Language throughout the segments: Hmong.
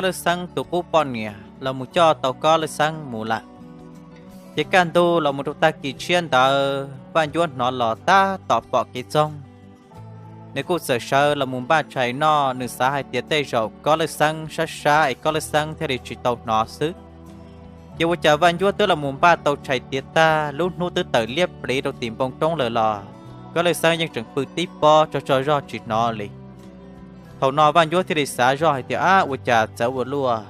Kob Lwj Xeeb tus qub poj niam los mus coj tau Kob Lwj Xeeb mus lawm. Ces kaj ntug los mus rau tag kis tshiab ntawd Vaj Ncuab hnov los tab tom pom kev txoog. Nws kuj txawm sawv los mus npaj tshais noj, nws xav hais tias tej zaum Kob Lwj Xeeb sab sab es Kob Lwj Xeeb thiaj li tsis tau hnov xwb. Ces ua cas Vaj Ncuab twb los mus npaj tau tshais tiav tag, lub hnub twb tawm liab pliv rau tim npoo roob lawm los Kob Lwj Xeeb yeej tseem pw tib pob tso tso zog tsis hnov li. Thaum no Vaj Ncuab thiaj li xav zoj hais tias, ab, ua cas txawv ua luaj,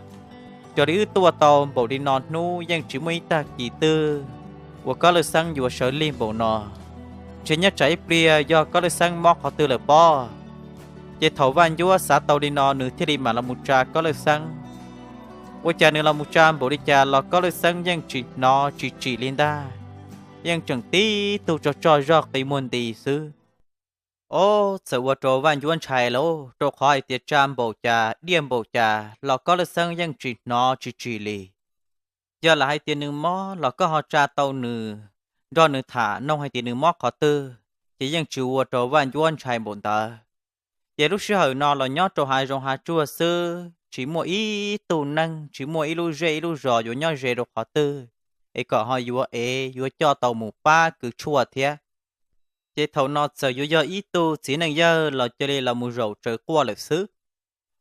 raws li wb tuaj tau npaum li no hnub yeej tsis muaj ib tag kis twg uas Kob Lwj Xeeb yuav sawv lig npaum no. Ntshe nyob tsam ib pliag yog Kob Lwj Xeeb mob qhov twg lawm pob. Ces thaum Vaj Ncuab xav tau li no nws thiaj li mam los mus tsa Kob Lwj Xeeb. Ua cas nws los mus tsa npaum li cas los Kob Lwj Xeeb yeej tsis hnov tsis tsim li ntag, yeej tseem tib tug tso tso zog qi muag nti xwb. Ob, txawm ua rau Vaj Ncuab ntshai lauj, rau qhov hais tias tsa npaum cas diaj npaum cas los Kob Lwj Xeeb yeej tsis hnov tsis tsim li. Yog lam hais tias nws mob los koj ho tsa tau nws, nrog nws tham noog hais tias nws mob qhov twg, ces yeej tsis ua rau Vaj Ncuab ntshai npaum ntawd. Ces lub sij hawm no los nyob rau hav zoov hav tsuag xwb, tsis muaj ib tug neeg, tsis muaj ib lub zej ib lub zos yuav nyob ze rau qhov twg es kom ho yuav ev yuav coj tau mus pab kws tshuaj thiab. Ces thaum no txawm yuav yog ib tug txiv neej yawg los cia li los mus zaum tsawv quaj lawm xwb.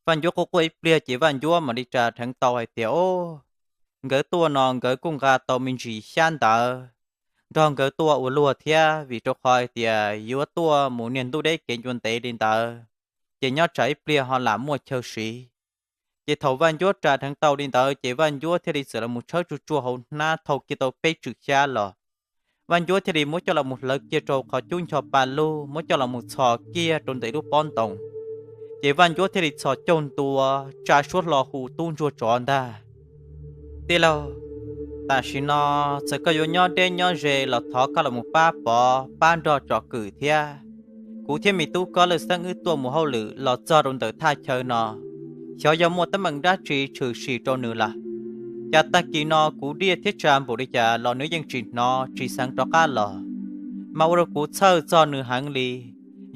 Vaj Ncuab quaj quaj ib pliag ces Vaj Ncuab mam li ras dheev tau hais tias, o, nkawd tuaj no nkawd kuj nqa tau me ntsis xyab ntawv nrog nkawd tuaj ua luag thiab, vim rau qhov hais tias yuav tuaj mus niag ntuj deb kev ncua ntev li ntawd, ces nyob tsam ib pliag ho lam muaj chaw siv. Ces thaum Vaj Ncuab ras dheev tau li ntawd ces Vaj Ncuab thiaj li txawm los mus tshawb tsuag tsuag hauv hnab thau kiag tau peb tswm xyab los. Vaj Ncuab thiaj li muab coj los mus hlawv kiag rau qhov cub ncho pa lug, muab coj los mus txhos kiag rau ntawm lub pob ntoo. Ces Vaj Ncuab thiaj li txhos caug ntua, tsa suab hlo hu tub ntsuag tsov ntag. Tij laug, tam sim no txawm koj yuav nyob deb nyob ze los thov koj los mus pab pov pab nrog tsom kwm thiab. Kuv thiab me tub Kob Lwj Xeeb wb tuaj mus hauj lwm los txog rau ntawm thaj chaw no, xyov yog muaj teeb meem dab tsi tshwm sim rau nws lawm. Cas tag kis no kuv diaj thiab tsa npaum li cas los nws yeej tsis hnov tsis xeev rov qab los, mas ua rau kuv txhawj txog nws heev li.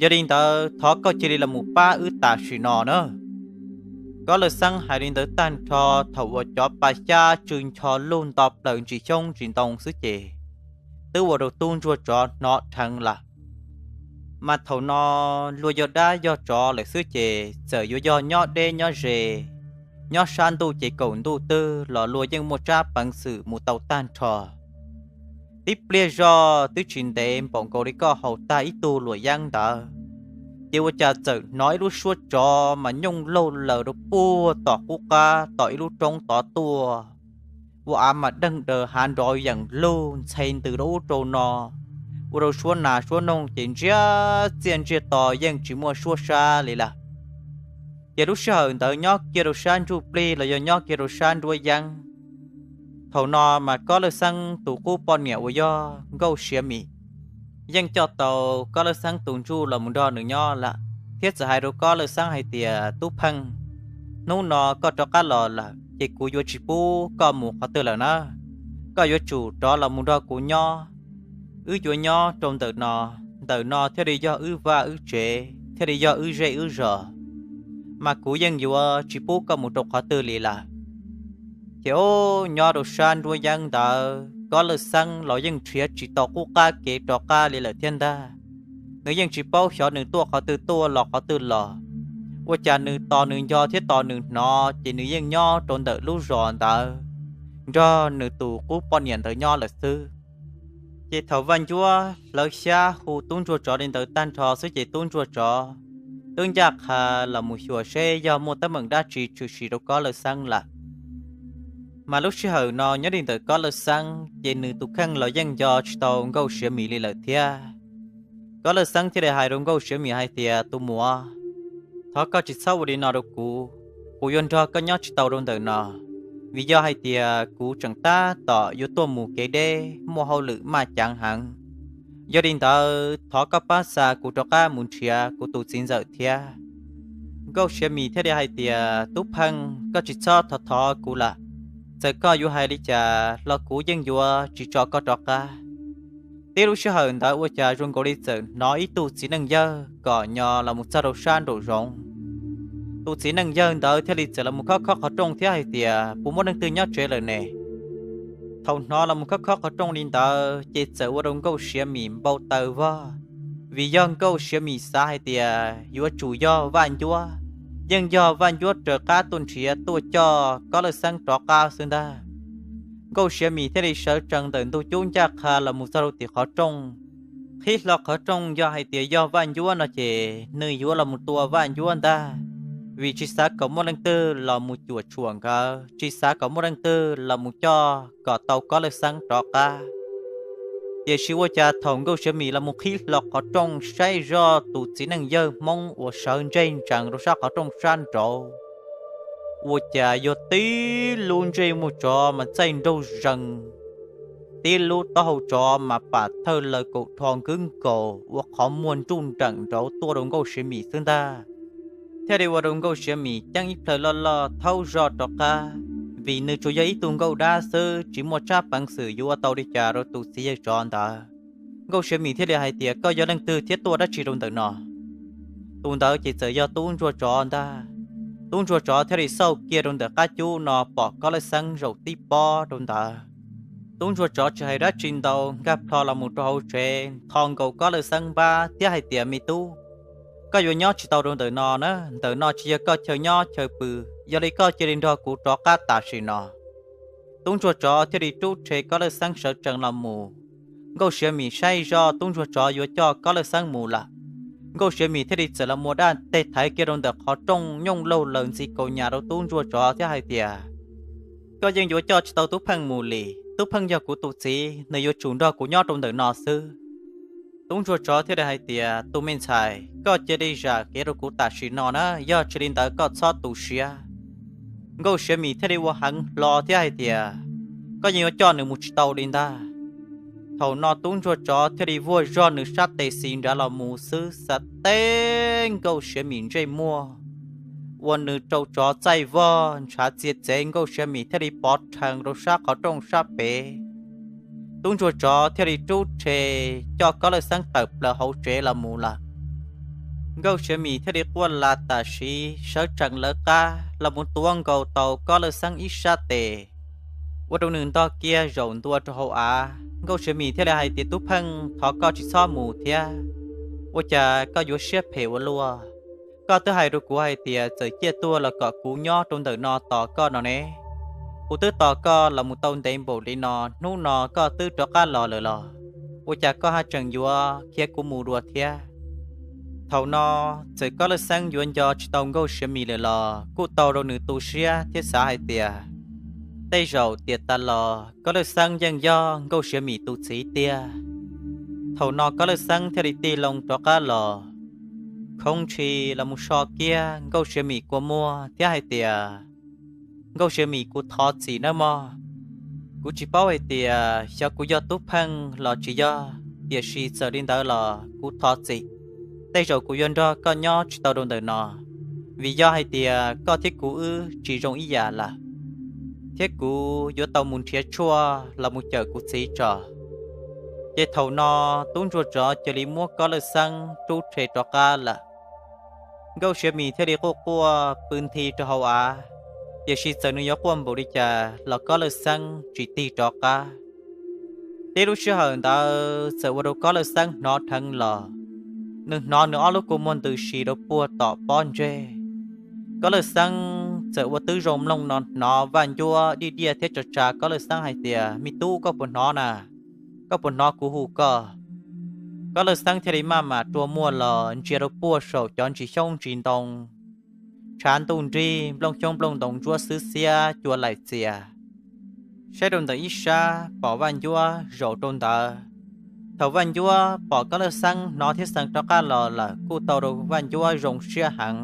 Yog li ntawd thov koj cia li los mus pab wb tam sim no na. Kob Lwj Xeeb hais li ntawd tag nrho, thaum uas cov pa xyab tsw ncho lug nto plaws ntsis xyoob ntsis ntoo xwb ces twb ua rau tub ntsuag tsov hnov dheev lawm. Mas thaum no luag yog dab yog tsov lawm xwb ces txawm yuav yog nyob deb nyob ze, nyob sab ntuj ces kaum ntuj twg los luag yeej muaj tsab peev xwm mus tau tag nrho. Tib pliag zog twb tsis ntev npaum nkaus li koj haus tag ib tug luam yeeb ntawd, ces ua cas txawm hnov ib lub suab tsov mas nyooj laug laws rau puag tom qub qab tom ib lub roob tod tuaj. Ua av mas deeg daws hav nrov yeem lug ntxhe ntws rau ub rau no, ua rau suab nas suab noog ces ntsiag txiaj ntsiag to yeej tsis muaj suab sab li lawm. Ces lub sij hawm ntawd nyob kiag rau sab ntsuj plig los yog nyob kiag rau sab nruab yeeb, thaum no mas Kob Lwj Xeeb tus qub poj niam uas yog Nkauj Siav Mim yeej coj tau Kob Lwj Xeeb tus ntsuj los mus nrog nws nyob lawm, thiab txawm hais rau Kob Lwj Xeeb hais tias, Tub Pheej, hnub no koj rov qab los lawm ces kuv yuav tsis pub koj mus qhov twg lawm na. Koj yuav tsum rov los mus nrog kuv nyob. Wb yuav nyob rau ntawm no, ntawm no thiaj li yog wb vaj wb tsev, thiaj li yog wb zej wb zos, mas kuv yeej yuav tsis pub koj mus rau qhov twg li lawm. Ces o, nyob rau sab nruab yeeb ntawd Kob Lwj Xeeb los yeej nrhiav tsis tau qub qab kev rov qab li lawm thiab ntag. Nws yeej tsis paub xyov nws tuaj qhov twg tuaj los qhov twg los. Ua cas nws tos nws nco thiab tos nws hnov ces nws yeej nyob rau ntawm lub zos ntawd nrog nws tus qub poj niam ntawd nyob lawm xwb. Ces thaum Vaj Ncuab hlawv xyab hu tub ntsuag tsov li ntawd tag nrho xwb ces tub ntsuag tsov twb ncaj qha los mus xyuas seb yog muaj teeb meem dab tsi tshwm sim rau Kob Lwj Xeeb lawm. Mas lub sij hawm no nyob li ntawm Kob Lwj Xeeb ces nws tus kheej los yeej nco tsis tau Nkauj Siav Mim li lawm thiab. Kob Lwj Xeeb thiaj li hais rau Nkauj Siav Mim hais tias, Tus muam, thov koj tsis txhob ua li no rau kuv, kuv yuav nrog koj nyob tsis tau rau ntawm no, vim yog hais tias kuv tseem tab tom yuav tuaj mus kev deb muaj hauj lwm maj ceev heev. Yog li ntawd thov koj pab xa kuv rov qab mus nrhiav kuv tus txiv ntxawm thiab. Nkauj Siav Mim thiaj li hais tias, Tub Pheej, koj tsis txhob thov thov kuv lawm. Txawm koj yuav hais li cas los kuv yeej yuav tsis tso koj rov qab. Tib lub sij hawm ntawd ua cas zoo nkaus li txawm hnov ib tug txiv neej yawg kom nyo los mus txog rau sab nraum zoov. Tus txiv neej yawg ntawd thiaj li txawm los mus khob khob qhov rooj thiab hais tias, puas muaj leej twg nyob tsev lawm ne? Thaum hnov los mus khob khob qhov rooj li ntawd ces txawm ua rau Nkauj Siav Mim npau taws vog, vim yog Nkauj Siav Mim xav hais tias yuav tsum yog Vaj Ncuab, yeej yog Vaj Ncuab raws qab tuaj nrhiav tuaj coj Kob Lawj Xeeb rov qab xwb ntag. Nkauj Siav Mim thiaj li sawv tsees ntawm ntug cub ncaj qha los mus txog rau tim qhov rooj, qhib hlo qhov rooj, yog hais tias yog Vaj Ncuab no ces nws yuav los mus tua Vaj Ncuab ntag, vim tsis xav kom muaj leej twg los mus cuam tshuam nkawd, tsis xav kom muaj leej twg los mus coj kom tau Kob Lawj Xeeb rov qab. Tiam sis ua cas thaum Nkauj Siav Mim los mus qhib hlo qhov rooj saib zoj tus txiv neej yawg Hmoob uas sawv ntseg ntsees rau sab qhov rooj sab nraud, ua cas yog tib lub ntsej muag tsov mas txaij nraug zees, tib lub taub hau tsov mas pam thawj laws kaum rho nkwb nkaus ua qhov muag nruj nreem nraud tuaj rau Nkauj Siav Mim xwb ntag. Thiaj li ua rau Nkauj Siav Mim ceeb ib plhaw loj loj thaub zog rov qab, vim nws tsuas yog ib tug nkauj dab xwb tsis muaj tsab peev xwm yuav ua tau li cas rau tus txiv yawg tsov ntawd. Nkauj Siav Mim thiaj li hais tias, koj yog leej twg thiab tuaj dab tsi rau ntawm no? Tus ntawd ces txawm yog tub ntsuag tsov ntag. Tub ntsuag tsov thiaj li xauj kiag rau ntawm qab cub no pom Kob Lawj Xeeb zaum tib pob rau ntawd. Tub ntsuag tsov tsis hais dab tsi ntau, nkag plho los mus rau hauv tsev, nthos nkaus Kob Lawj Xeeb npab thiab hais tias, me tub, koj yuav nyob tsis tau rau ntawm no na, ntawm no tsis yog koj chaw nyob chaw pw, yog li koj cia li nrog kuv rov qab tam sim no. Tub ntsuag tsov thiaj li rub rhe Kob Lawj Xeeb sawv tsees los mus. Nkauj Siav Mim saib zoj tub ntsuag tsov yuav coj Kob Lawj Xeeb mus lawm, Nkauj Siav Mim thiaj li txawm los muab dab teg thaiv kiag rau ntawm qhov rooj nyooj laug laws ntxi kaus nyas rau tub ntsuag tsov thiab hais tias, koj yeej yuav coj tsis tau Tub Pheej mus li. Tub Pheej yog kuv tus txiv, nws yuav tsum nrog kuv nyob rau ntawm no xwb. Tub ntsuag tsov thiaj li hais tias, tus me ntxhais, koj cia li zam kev rau kuv tam sim no na, yog tsis li ntawd koj txhob tu siab. Nkauj Siav Mim thiaj li ua heev hlo thiab hais tias, koj yeej yuav coj nws mus tsis tau li ntag. Thaum no tub ntsuag tsov thiaj li vuag zog nws sab tes xis nrad los mus xwb, xav teb Nkauj Siav Mim ntsej muag, ua nws rau tsov txaij vog ntshav txia txev. Nkauj Siav Mim thiaj li pov rhees rau sab qhov rooj sab pem. Tub ntsuag tsov thiaj li rub rhe coj Kob Lawj Xeeb tawm plaws hauv tsev los mus lawm. Nkauj Siav Mim thiaj li quaj las tam sim sawv tsees lawv qab los mus tuav nkaus tau Kob Lawj Xeeb ib sab tes, ua rau nws ntog kiag zaum ntua rau hauv av. Nkauj Siav Mim thiaj li hais tias, Tub Pheej, thov koj tsis txhob mus thiab. Ua cas koj yuav siab phem ua luaj? Koj twb hais rau kuv hais tias txawm ciaj tuag los kom kuv nyob rau ntawm no tos koj no ne. Kuv twb tos koj los mus tau ntev npaum li no, hnub no koj twb rov qab los lawm los ua cas koj haj tseem yuav khiav kuv mus dua thiab? Thaum no txawm Kob Lawj Xeeb yuav nco tsis tau Nkauj Siav Mim lawm los kuj tau rau nws tu siab thiab xav hais tias, tej zaum tiam tas los Kob Lawj Xeeb yeej yog Nkauj Siav Mim tus txiv tiag. Thaum no Kob Lawj Xeeb thiaj li tig loo rov qab los, khoov ntshis los mus so kiag Nkauj Siav Mim kua muag thiab hais tias, Nkauj Siav Mim, kuv thov txim nawb mog. Kuv tsis paub hais tias xyov kuv yog Tub Pheej los tsis yog, tiam sis txawm li ntawd los kuv thov txim. Tej zaum kuv yuav nrog koj nyob tsis tau rau ntawm no, vim yog hais tias koj thiab kuv wb tsis zoo ib yam lawm, thiab kuv yuav tau mus nrhiav tshuaj los mus cawm kuv txiv tso. Ces thaum no tub ntsuag tsov cia li muab Kob Lawj Xeeb rub rhe rov qab lawm. Nkauj Siav Mim thiaj li quaj quaj pw nthi rau hauv av, tiam sis txawm nws yuav quaj npaum li cas los Kob Lawj Xeeb tsis tig rov qab. Tib lub sij hawm ntawd txawm ua rau Kob Lawj Xeeb hnov dheev los, nws hnov nws ob lub kua muag ntws si rau puag tom pob ntseg. Kob Lawj Xeeb txawm ua tib zoo mloog no hnov Vaj Ncuab diaj diaj thiab tso tsa Kob Lawj Xeeb hais tias, me tub, koj puas hnov na? Koj puas hnov kuv hu koj? Kob Lawj Xeeb thiaj li maj mam rua muag los ntsia rau puag saum cov ntsis xyoob ntsis ntoo, tshav ntuj nrig, nplooj xyoob nplooj ntoo ntsuab xwb xiab cua laim txias. Saib rau ntawm ib sab pom Vaj Ncuab zaum rau ntawd. Thaum Vaj Ncuab pom Kob Lawj Xeeb hnov thiab xeev rov qab los lawm kuj tau rau Vaj Ncuab zoo siab heev.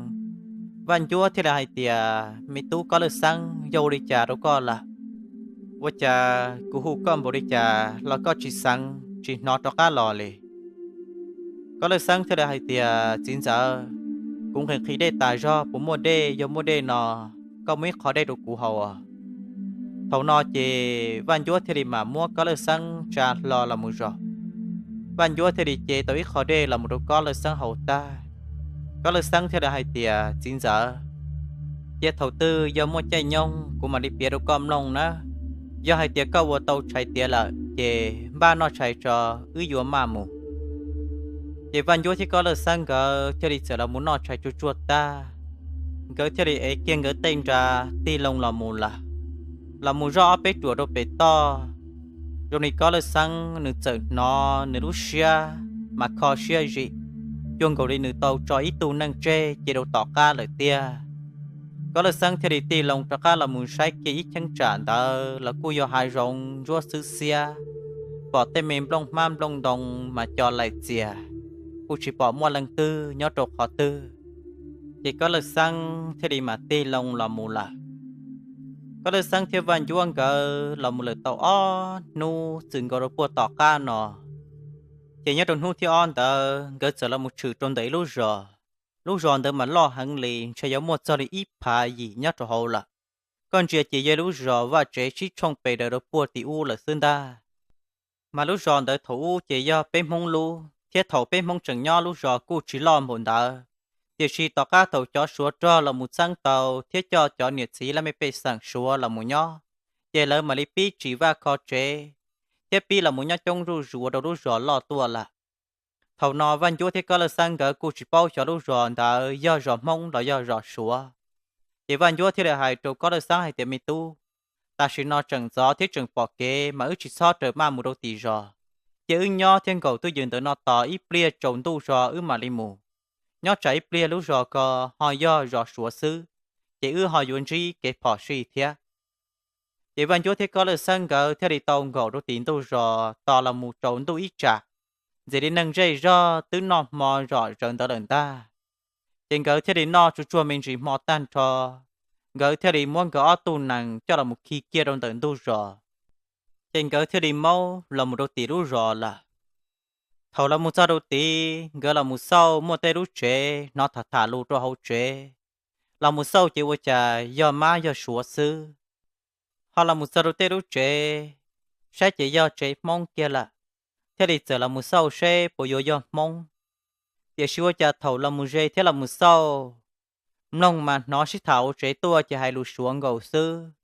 Vaj Ncuab thiaj li hais tias, me tub Kob Lawj Xeeb, yog ua li cas rau koj lawm? Ua cas kuv hu koj npaum li cas los koj tsis xeev tsis hnov rov qab los li? Kob Lawj Xeeb thiaj li hais tias, txiv ntxawm, kuv nqhis nqhis dej tas zog, puas muaj dej? Yog muaj dej no koj muab ib qho dej rau kuv haus. Thaum no ces Vaj Ncuab thiaj li mam muab Kob Lawj Xeeb tsa hlo los mus zog. Vaj Ncuab thiaj li ce tau ib qho dej los mus rau Kob Lawj Xeeb haus tag. Kob Lawj Xeeb thiaj li hais tias, txiv ntxawm, Cia thaum twg yog muaj caij nyoog kuv mam li piav rau koj mloog nawb. Yog hais tias koj ua tau tshais tiav lawm ces npaj noj tshais tso, wb yuav maj mus. Ces Vaj Ncuab thiab Kob Lawj Xeeb nkawd thiaj li txawm los mus noj tshais tsuag tsuag tag, nkawd thiaj li ev kiag nkawd tej nra tig loo los mus lawm. Los mus zoj ob peb ruam rau pem toj, zoo li Kob Lawj Xeeb nws txawm hnov nws lub siab mas kho siab zim, cuag nkaus li nws tau tso ib tug neeg tseg cia rau tom qab lawm tiag. Kob Lawj Xeeb thiaj li tig loo rov qab los mus saib kiag ib cheeb tsam ntawd los kuj yog hav zoov ntsuab xwb xiab, pom tej me nplooj hmab nplooj ntoo mas co laim txias, kuj tsis pom muaj leej twg nyob rau qhov twg. Ces Kob Lawj Xeeb thiaj li mam tig loo los mus lawm. Kob Lawj Xeeb thiab Vaj Ncuab nkawd los mus lawm tau ob hnub txwm nkaus rau puag tom qab no, ces nyob rau hnub thib ob ntawd nkawd txawm los mus tshwm rau ntawm ib lub zos. Lub zos ntawd mas loj heev li, ntshe yuav muaj txog li ib phav yim nyob rau hauv lawm. Koj ntsia ces yog lub zos vaj tsev sib tshooj pes daws rau puag tim ub lawm xwb ntag. Mas lub zos ntawd thaum ub ces yog peb Hmoob lub, thiab thaum peb Hmoob tseem nyob lub zos kuj tsis loj npaum ntawd. Tiam sis tom qab thaum cov Suav rog los mus txeeb tau thiab coj cov niam txiv laj mej pej xeem Suav los mus nyob, ces lawv mam li pib tsim vaj kho tsev, thiab pib los mus nyob coob zuj zus ua rau lub zos loj tuaj lawm. Thaum no Vaj Ncuab thiab Kob Lawj Xeeb nkawd kuj tsis paub xyov lub zos ntawd yog zos Hmoob los yog zos Suav. Ces Vaj Ncuab thiaj li hais rau Kob Lawj Xeeb hais tias, Me tub, tam sim no tseem ntxov thiab tseem pom kev mas wb tsis txhob raws maj mus rau tim zos. Cia wb nyob thiab nkaum twj ywm ntawm no tos ib pliag tsaus ntuj zog wb mam li mus. Nyob tsam ib pliag lub zos ko ho yog zos Suav xwb, ces wb ho yuav ntsib kev phom sij thiab. Ces Vaj Ncuab thiab Kob Lawj Xeeb nkawd thiaj li tau nkaum rau tim ntuj zos tos los mus tsaus ntuj ib tsam, ntxim li neeg zej zog twb noj hmo zom zaws ntawd lawm ntag. Ces nkawd thiaj li noj tsuag tsuag me ntsis hmo tag nrho, nkawd thiaj li muab nkawd ob tug nees coj los mus khi kiag rau ntawm ntug zos. Ces nkawd thiaj li maub los mus rau tim lub zos lawm. Thaum los mus txog rau tid, nkawd los mus xauj muaj tej lub tsev hnov tham tham lus rau hauv tsev. Los mus xauj ces ua cas yog mab yog suav xwb. Ho los mus txog rau tej lub tsev, saib ces yog tsev Hmoob kiag lawm, thiaj li txawm los mus xauj seb puas yuav yog Hmoob. Tiam sis ua cas thaum los mus ze thiab los mus xauj, mloog mas hnov sib tham hauv tsev tuaj ces hais lus suav nkaus xwb.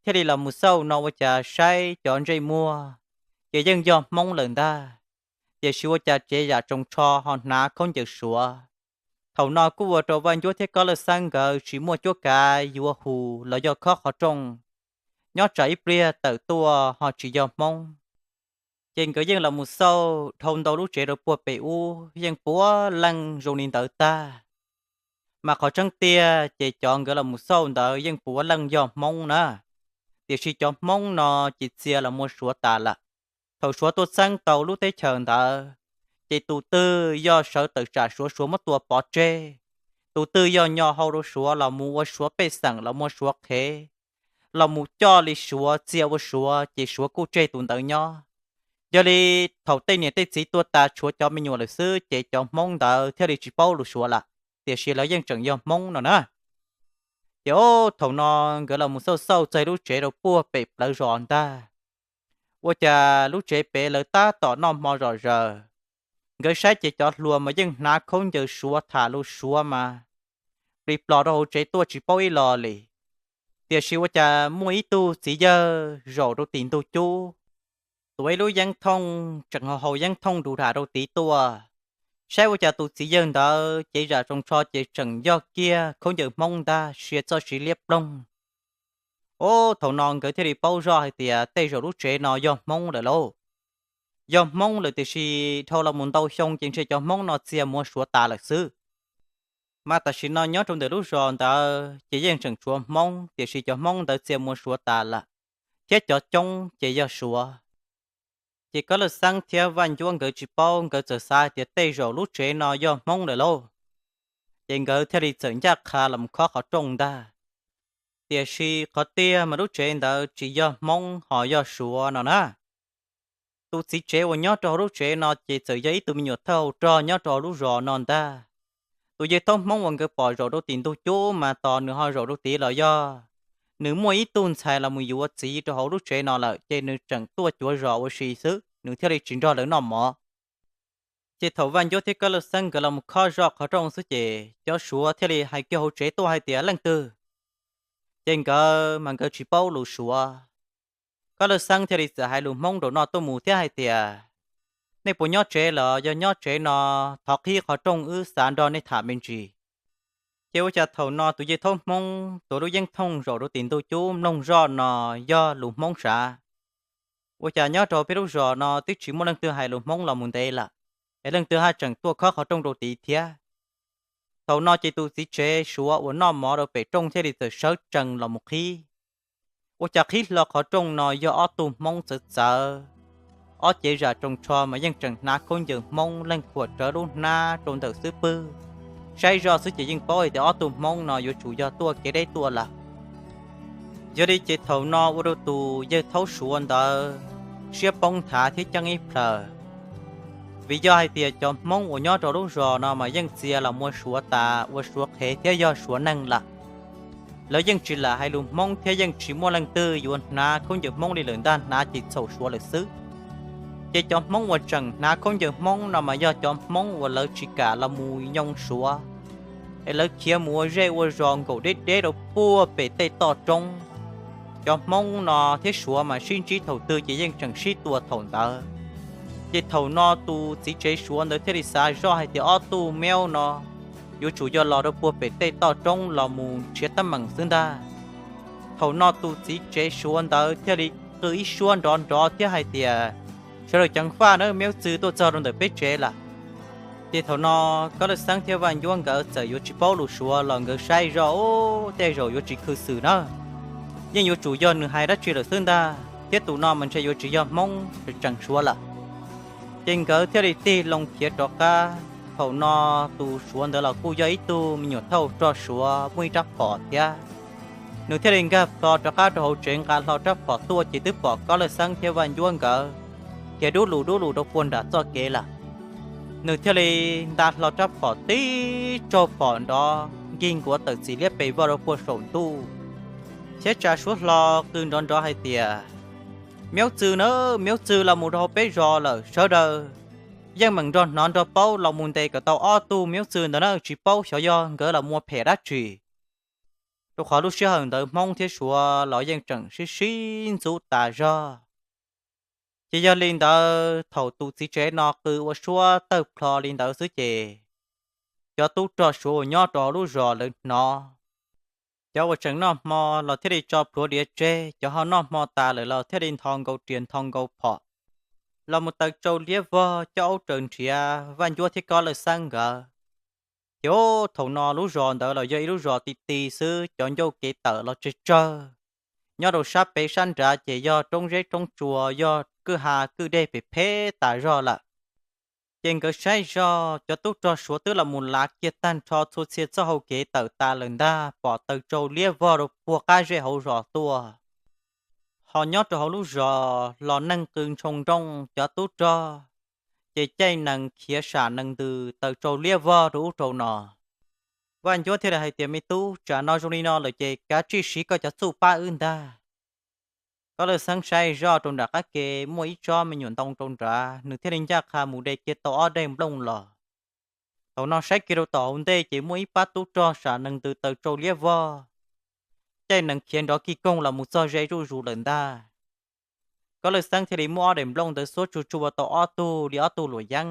Thiaj li los mus xauj no ua cas saib cov ntsej muag, ces yeej yog Hmoob lawm ntag. Tiam sis ua cas tsev yam tsoos tsho ho hnav khaub ncaws suav. Thaum no kuj ua rau Vaj Ncuab thiab Kob Lawj Xeeb nkawd tsis muaj cuab kav yuav hu los yog khob qhov rooj, nyob tsam ib pliag tawm tuaj ho tsis yog Hmoob. Ces nkawd yeej los mus xauj dhau ntau lub tsev rau puag pem ub yeej puav leej zoo li ntawd tag. Mas qhov tseeb tiag ces cov nkawd los mus xauj ntawd yeej puav leej yog Hmoob na. Tiam sis cov Hmoob no ces txia los mus suav tas lawm. Thaum suav tuaj txeeb tau lub teb chaws ntawd, ces tus twg yog sawv tawm tsam suav, suav muab tua pov tseg. Tus twg yog nyo hau rau suav los mus ua suav pej xeem los mus ua suav qhev, los mus coj li suav txia ua suav ces suav kuj tseg tus ntawd nyob. Yog li thaum tej niam tej txiv tuag tas tshuav cov me nyuam lawm xwb ces cov Hmoob ntawd thiaj li tsis paub lus suav lawm, tiam sis lawv yeej tseem yog Hmoob no na. Ces o, thaum no nkawd los mus xauj xauj txog lub tsev rau puag pem plawv zos ntag. Ua cas lub tsev pem lawv tab tom noj hmo zom zaws. Nkawd saib ces cov hluas mas yeej hnav khaub ncaws suav tham lus suav mas plis plos rau hauv tsev tuaj tsis paub ib lo li. Tiam sis ua cas muaj ib tug txiv yawg zaum rau tim ntug cub, tuav ib lub yeeb thooj tseem hau hau yeeb thooj du dam rau tid tuaj. Saib ua cas tus txiv yawg ntawd cev zam tsoos tsho ces tseem yog kiag khaub ncaws Hmoob ntag, sia txoj siv liab ploog. O, thaum no nkawd thiaj li paub zoj hais tias tej zaum lub tsev no yog Hmoob lawm lauj. Yog Hmoob lawm tiam sis dhau los mus ntau xyoo ces ntshe cov Hmoob no txia mus suav tas lawm xwb. Mas tam sim no nyob rau ntawm lub zos ntawd ces yeej tseem tshuav Hmoob tiam sis cov Hmoob ntawd txia mus suav tas lawm, thiab cov coob ces yog suav. Ces Kob Lawj Xeeb thiab Vaj Ncuab nkawd tsis paub, nkawd txawm xav hais tias tej zaum lub tsev no yog Hmoob lawm lauj. Ces nkawd thiaj li txawm ncaj qha los mus khob qhov rooj ntag. Tiam sis qhov tiag mas lub tsev ntawd tsis yog Hmoob ho yog suav no na. Tus txiv tsev uas nyob rau hauv lub tsev no ces txawm yog ib tug me nyuam thawj hau rog nyob rau hauv lub zos no ntag. Tus yawg thaub Hmoob uas nkawd pom zaum rau tim ntug cub mas tos nws ho zaum rau tid los yog nws muaj ib tug ntxhais los mus yuav txiv rau hauv lub tsev no lawm ces nws tseem tuaj cuav zos ua si xwb, nws thiaj li tsis nrog lawv noj mov. Ces thaum Vaj Ncuab thiab Kob Lawj Xeeb nkawd los mus khob zoj qhov rooj xwb ces cov suav thiaj li hais kiag hauv tsev tuaj hais tias, Leej twg? Ces nkawd mas nkawd tsis paub lus Suav. Koj Laj Xeeb thiaj li txawm hais lus Hmoob rau no tuaj mus thiab hais tias, nej puas nyob tsev los? Yog nyob tsev no, thov qhib qhov rooj wb xav nrog nej tham me ntsis. Ces ua cas thaum no tus yawg thaub Hmoob tuav lub yeeb thooj zaum rau tim ntug cub mloog zoj no yog lus Hmoob sav. Ua cas nyob rau peb lub zos no twb tsis muaj leej twg hais lus Hmoob los mus ntev lawm, es leej twg haj tseem tuaj khob qhov rooj rau tid thiab. Thaum no ces tus txiv tsev Suav uas noj mov rau pem rooj thiaj li txawm sawv tsees los mus qhib. Ua cas qhib hlo qhov rooj no yog ob tug Hmoob txawv txawv, ob cev zam tsoos tsho mas yeej tseem hnav khaub ncaws Hmoob, leej khuam rawv lub hnab rau ntawm xub pwg. Saib zoj xwb ces yeej paub hais tias ob tug Hmoob no yuav tsum yog tuaj kev deb tuaj lawm. Yog li ces thaum no ua rau tus yawg thaub Suav ntawd siab poob nthav thiab ceeb ib plhaws, vim yog hais tias cov Hmoob uas nyob rau lub zos no mas yeej txia los ua Suav tas, ua Suav qhev thiab yog Suav neeg lawm. Lawv yeej tsis lam hais lus Hmoob thiab yeej tsis muaj leej twg yuav hnav khaub ncaws Hmoob li lawm ntag, hnav ces txhaum Suav lawm xwb. Ces cov Hmoob uas tseem hnav khaub ncaws Hmoob no mas yog cov Hmoob uas lawv tsis kam los mus nyoo Suav, es lawv khiav mus ua zej ua zos nkaum deb deb rau puag pem tej toj roob. Cov Hmoob no thiab Suav mas sib ntsib thaum twg ces yeej tseem sib tua thaum ntawd. Ces thaum no tus txiv tsev Suav ntawd thiaj li xav zoj hais tias ob tug Meob no yuav tsum yog los rau puag pem tej toj roob los mus nrhiav teeb meem xwb ntag. Thaum no tus txiv tsev Suav ntawd thiaj li qw ib suab nrov nrov thiab hais tias, sawv daws ceev faj nawb, Meob Txwg tuaj txog rau ntawm peb tsev lawm. Ces thaum no Koj Laj Xeeb thiab Vaj Ncuab nkawd txawm yuav tsis paub lus Suav los nkawd saib zoj, u, tej zaum yuav tsis khw xwm na, yeej yuav tsum yog nws hais dab tsi lawm xwb ntag, thiab tus no mas ntshe yuav tsis yog Hmoob, tseem Suav lawm. Ces nkawd thiaj li tig loo khiav rov qab. Thaum no tus Suav ntawd los kuj yog ib tug me nyuam thauj rog Suav muaj ib rab phom thiab. Nws thiaj li nkag plho rov qab rau hauv tsev nqa hlo rab phom tuaj ces twb pom Koj Laj Xeeb thiab Vaj Ncuab nkawd khiav dub lus dub lus rau puag nram txoj kev lawm. Nws thiaj li nta hlo rab phom tib tsaug phom nrov nkig nkuav tawm txim liab pes vog rau puag saum ntuj, thiab tsa suab hlo qw nrov nrov hais tias, Meob Txwg na, Meob Txwg los mus rau hauv peb zos lawm, sawv daws yeej meem nrog hnov nrog paub los mus ntes kom tau ob tug Meob Txwg ntawd na, tsis paub xyov yog nkawd los mus ua phem dab tsi. Rau qhov lub sij hawm ntawd Hmoob thiab Suav los yeej tseem sib sib ntxub tas zog. Ces yog li ntawd thaum tus txiv tsev no qw ua suab tawg plho li ntawd xwb ces cov tub rog Suav uas nyob rau hauv lub zos lawv hnov, cov uas tseem noj hmo los thiaj li tso plhuav diav tseg, cov ho noj hmo tas lawm los thiaj li ntho nkaus riam ntho nkaus phom los mus taws tsau liab vog coj aub raws nrhiav Vaj Ncuab thiab Koj Laj Xeeb nkawd. Ces thaum no lub zos ntawd los yog ib lub zos ti ti xwb, cov ncauj kev tawm los tsawg tsawg. Nyob rau sab pem sab nrad ces yog roob zeb roob tsua, yog kwj ha kwj deg phem phem tas zog lawm. Ces nkawd saib zog cov tub rog Suav twb los mus lav kiag tag nrho txhua txhia txoj hau kev tawm tas lawm ntag, pom taws tsau liab vog rau puag qab zej hauv zos tuaj. Ho nyob rau hauv lub zos los neeg qw ntshoo nrooj, cov tub rog ces caij nees khiav sam nees ntws taws tsau liab vog rau ub rau no. Vaj Ncuab thiaj li hais tias, Me tub, tsam no zoo li no lawm ces kav tsij siv koj cov txuj pab wb ntag. Koj Laj Xeeb saib zoj rau nram qab ke muaj ib tsob me nyuam ntoo rau nrad, nws thiaj li ncaj qha mus de kiag tau ob daim nplooj los. Thaum no saib kiag rau tom hauv ntej ces muaj ib pab tub rog sam nees ntws taws tsau liab vog, caij nees khiav nrov kig koog los mus txog ze zuj zus lawm ntag. Koj Laj Xeeb thiaj li muab ob daim nplooj ntawd xuab tsuag tsuag tau ob tug li ob tug luam yeeb.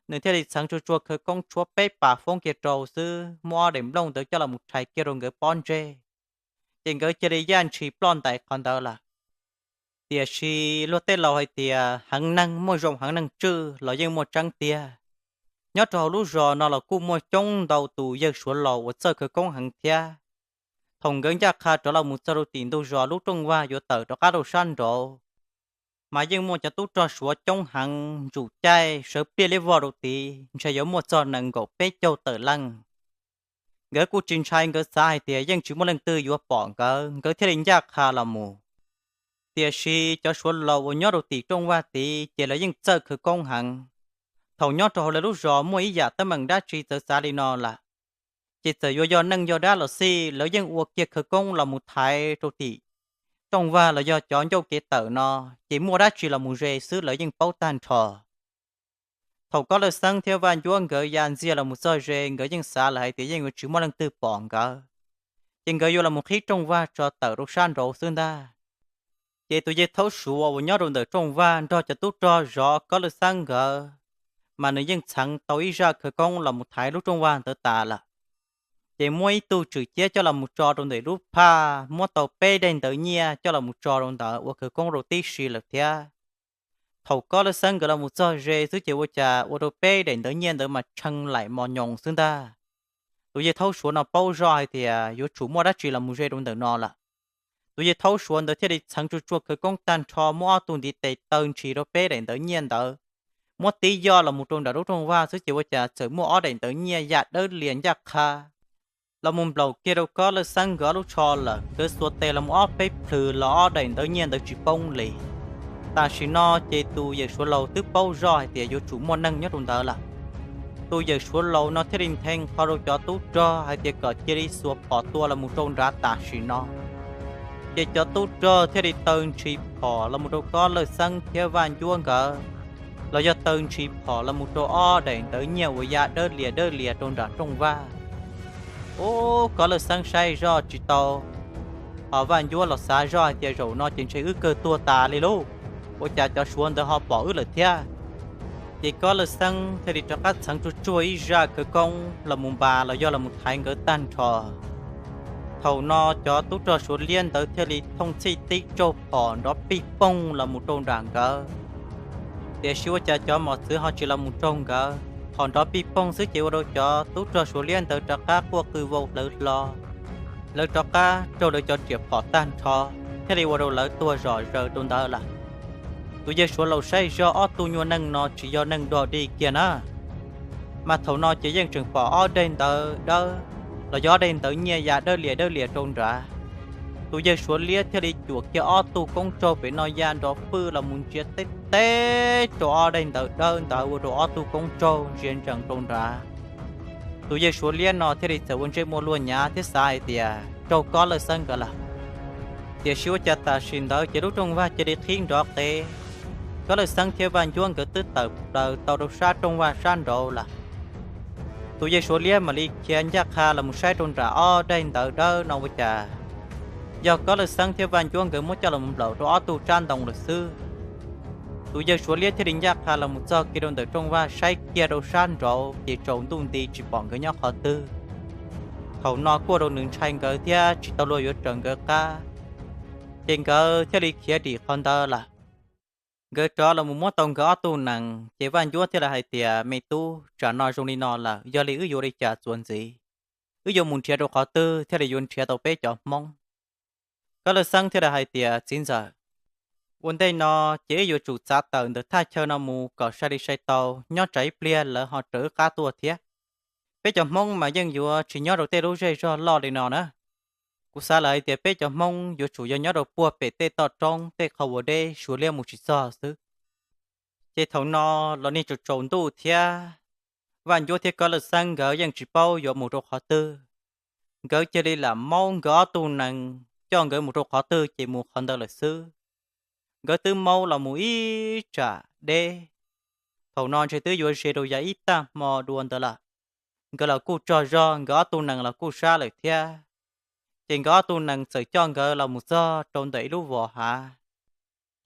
Nws thiaj li txheev tsuag tsuag khawv koob tshuab peb pas foob kiag rau xwb, muab ob daim nplooj ntawd coj los mus rhais kiag rau nkawd pob ntseg, ces nkawd cia li yaj ntshis ploj ntais qhov ntawd lawm. Tiam sis luag tej laus hais tias heev neeg muaj zoo heev neeg tswj los yeej muaj tseeb tiag. Nyob rau hauv lub zos no los kuj muaj coob ntau tus yawg Suav laus uas txawj khawv koob heev thiab. Thaum nkawd ncaj qha rov los mus txog rau tim ntug zos lub rooj vag yuav tawm rov qab rau sab nraud, mas yeej muaj cov tub rog Suav coob heev ntsum caij sawv pliaj liab vog rau tid, ntshe yuav muaj txog nees nkaum peb caug tawm leej. Nkawd kuj tsis ntshai, nkawd xav hais tias yeej tsis muaj leej twg yuav pom nkawd, nkawd thiaj li ncaj qha los mus. Tiam sis cov Suav laus uas nyob rau tim rooj vag tid ces lawv yeej txawj khawv koob heev. Thaum nyob rau hauv lawv lub zos muaj ib yam teeb meem dab tsi txawv txav li no lawm, ces txawm yuav yog neeg yog dab los xij, lawv yeej ua kiag khawv koob los mus thaiv rau tim rooj vag los yog cov ncauj kev tawm no, ces muaj dab tsi los mus ze xwb lawv yeej paub tag nrho. Thaum Koj Laj Xeeb thiab Vaj Ncuab nkawd ya ntxiag los mus txog ze, nkawd yeej xav lawm hais tias yeej yuav tsis muaj leej twg pom nkawd. Ces nkawd yuav los mus qhib rooj vag tso tawm rau sab nraud xwb ntag. Ces tus yawg Thaub Suav uas nyob rau ntawm rooj vag nrog cov tub rog zov Kob Lwj Xeeb nkawd, mas nws yeej txheev tau ib zaj khawv koob los mus thaiv lub rooj vag ntawd tas lawm. Ces muab ib tug tswm ciab coj los mus tso rau ntawm lub phaj, muab tau peb daim ntawv nyiaj coj los mus tso rau ntawd ua khawv koob rau tib si lawm thiab. Thaum Kob Lwj Xeeb nkawd los mus txog ze xwb ces ua cas ua rau peb daim ntawv nyiaj ntawd mas tshee laim mos nyoos xwb ntag. Tus yawg Thaub Suav no paub zoj hais tias yuav tsum muaj dab tsi los mus ze rau ntawm no lawm. Tus yawg Thaub Suav ntawd thiaj li txheev tsuag tsuag khawv koob tag nrho, muab ob tug ntiv tes taw ntshis rau peb daim ntawv nyiaj ntawd, muab tib yoj los mus rau nram lub rooj vag xwb ces ua cas txawm muaj ob daim ntawv nyiaj ya dawb lias ncaj qha los mus nplaum kiag rau Kob Lwj Xeeb nkawd ob lub tsho lawm. Nkawd xuas tes los mus ob peb plhws los ob daim ntawv nyiaj ntawd tsis poob li. Tam sim no ces tus yawm suav laus twb paub zoj hais tias yuav tsum muaj neeg nyob rau ntawd lawm. Tus yawm suav laus no thiaj li nthe qho rau cov tub rog hais tias kom cia li xuas phom tua los mus rau nrad tam sim no. Ces cov tub rog thiaj li taw ntshis phom los mus rau Kob Lwj Xeeb thiab Vaj Ncuab nkawd, los yog taw ntshis phom los mus rau ob daim ntawv nyiaj uas ya dawb lias dawb lias rau nram rooj vag. Ub, Kob Lwj Xeeb saib zoj tsis tau, ho Vaj Ncuab los xav zoj hais tias zaum no ces ntshe wb kawg tuag tas li lauj, ua cas cov suav ntawd ho pom wb lawm thiab. Ces Kob Lwj Xeeb thiaj li rov qab txheev tsuag tsuag ib zaj khawv koob los mus npas los yog los mus thaiv nkawd tag nrho. Thaum no cov tub rog suav liab ntawd thiaj li thooj txhij tib tsaug phom nrov pij poog los mus rau nram nkawd. Tiam sis ua cas cov mos txwv ho tsis los mus raug nkawd, phom nrov pij poog xwb ces ua rau cov tub rog suav liab ntawd rov qab quaj qw vau hlawv hlo. Lawv rov qab raug lawv cov riam phom tag nrho, thiaj li ua rau lawv tuag zom zaws rau ntawd lawm. Tus yawg suav laus saib zog ob tug nyuag neeg no tsis yog neeg dog dig kiag na. Mas thaum no ces yeej tseem pom ob daim ntawv dawb, los yog ob daim ntawv nyiaj ya dawb lias dawb lias rau nrad. Tus yawg suav liab thiaj li cuam kiag ob tug koob tsaug pem no ya nrov fwj los mus ntsia teb teb rau ob daim ntawv dawb ntawd ua rau ob tug koob tsaug ntsia ntsees rau nrad. Tus yawg suav liab no thiaj li txawm ua ntsej muag luag nyav thiab xav hais tias raug Kob Lwj Xeeb nkawd lawm. Tiam sis ua cas tam sim ntawd ces lub rooj vag cia li qhib nrov qev. Kob Lwj Xeeb thiab Vaj Ncuab nkawd twb tawm plaws tau rau sab rooj vag sab nraud lawm. Tus yawg suav liab mam li khiav ncaj qha los mus saib rau nram ob daim ntawv dawb no ua cas yog Kob Lwj Xeeb thiab Vaj Ncuab nkawd muab coj los nplaum rau ob tug tsab ntoo lawm xwb. Tus yawg suav liab thiaj li ncaj qha los mus txog kiag rau ntawm rooj vag saib kiag rau sab nraud ces tsaus ntuj nti tsis pom nkawd nyob qhov twg. Thaum no kuj ua rau nws ntshai nkawd thiab tsis tau luag yuav raws nkawd qab, ces nkawd thiaj li khiav dim qhov ntawd lawm. Nkawd rov los mus muab tau nkawd ob tug nees ces Vaj Ncuab thiaj li hais tias, me tub, tsam no zoo li no lawm, yog li wb yuav ua li cas txuas ntxiv? Wb yuav mus nrhiav rau qhov twg thiaj li yuav nrhiav tau peb cov Hmoob? Kob Lwj Xeeb thiaj li hais tias, txiv ntxawm, ua ntej no ces wb yuav tsum txav tawm ntawm thaj chaw no mus kom sai li sai tau, nyob tsam ib pliag lawv ho raws wb qab tuaj thiab. Peb cov Hmoob mas yeej yuav tsis nyob rau tej lub zej zog loj li no na. Kuv xav lawm hais tias peb cov Hmoob yuav tsum yog nyob rau puag pem tej toj roob tej qhov uas deb suav liab mus tsis txog xwb. Ces thaum no los niag tsaus tsaus ntuj thiab, Vaj Ncuab thiab Kob Lwj Xeeb nkawd yeej tsis paub yuav mus rau qhov twg. Nkawd cia li lam maub nkawd ob tug nees coj nkawd mus rau qhov twg ces mus qhov ntawd lawm xwb. Nkawd twb maub los mus ib tsam deb, thaum no ntshe twb yuav ze rau yav ib tag hmo dua ntawd lawm. Nkawd los kuj tsaug zog, nkawd ob tug nees los kuj sab lawm thiab. Ces nkawd ob tug nees txawm coj nkawd los mus txog rau ntawm ib lub vos hav.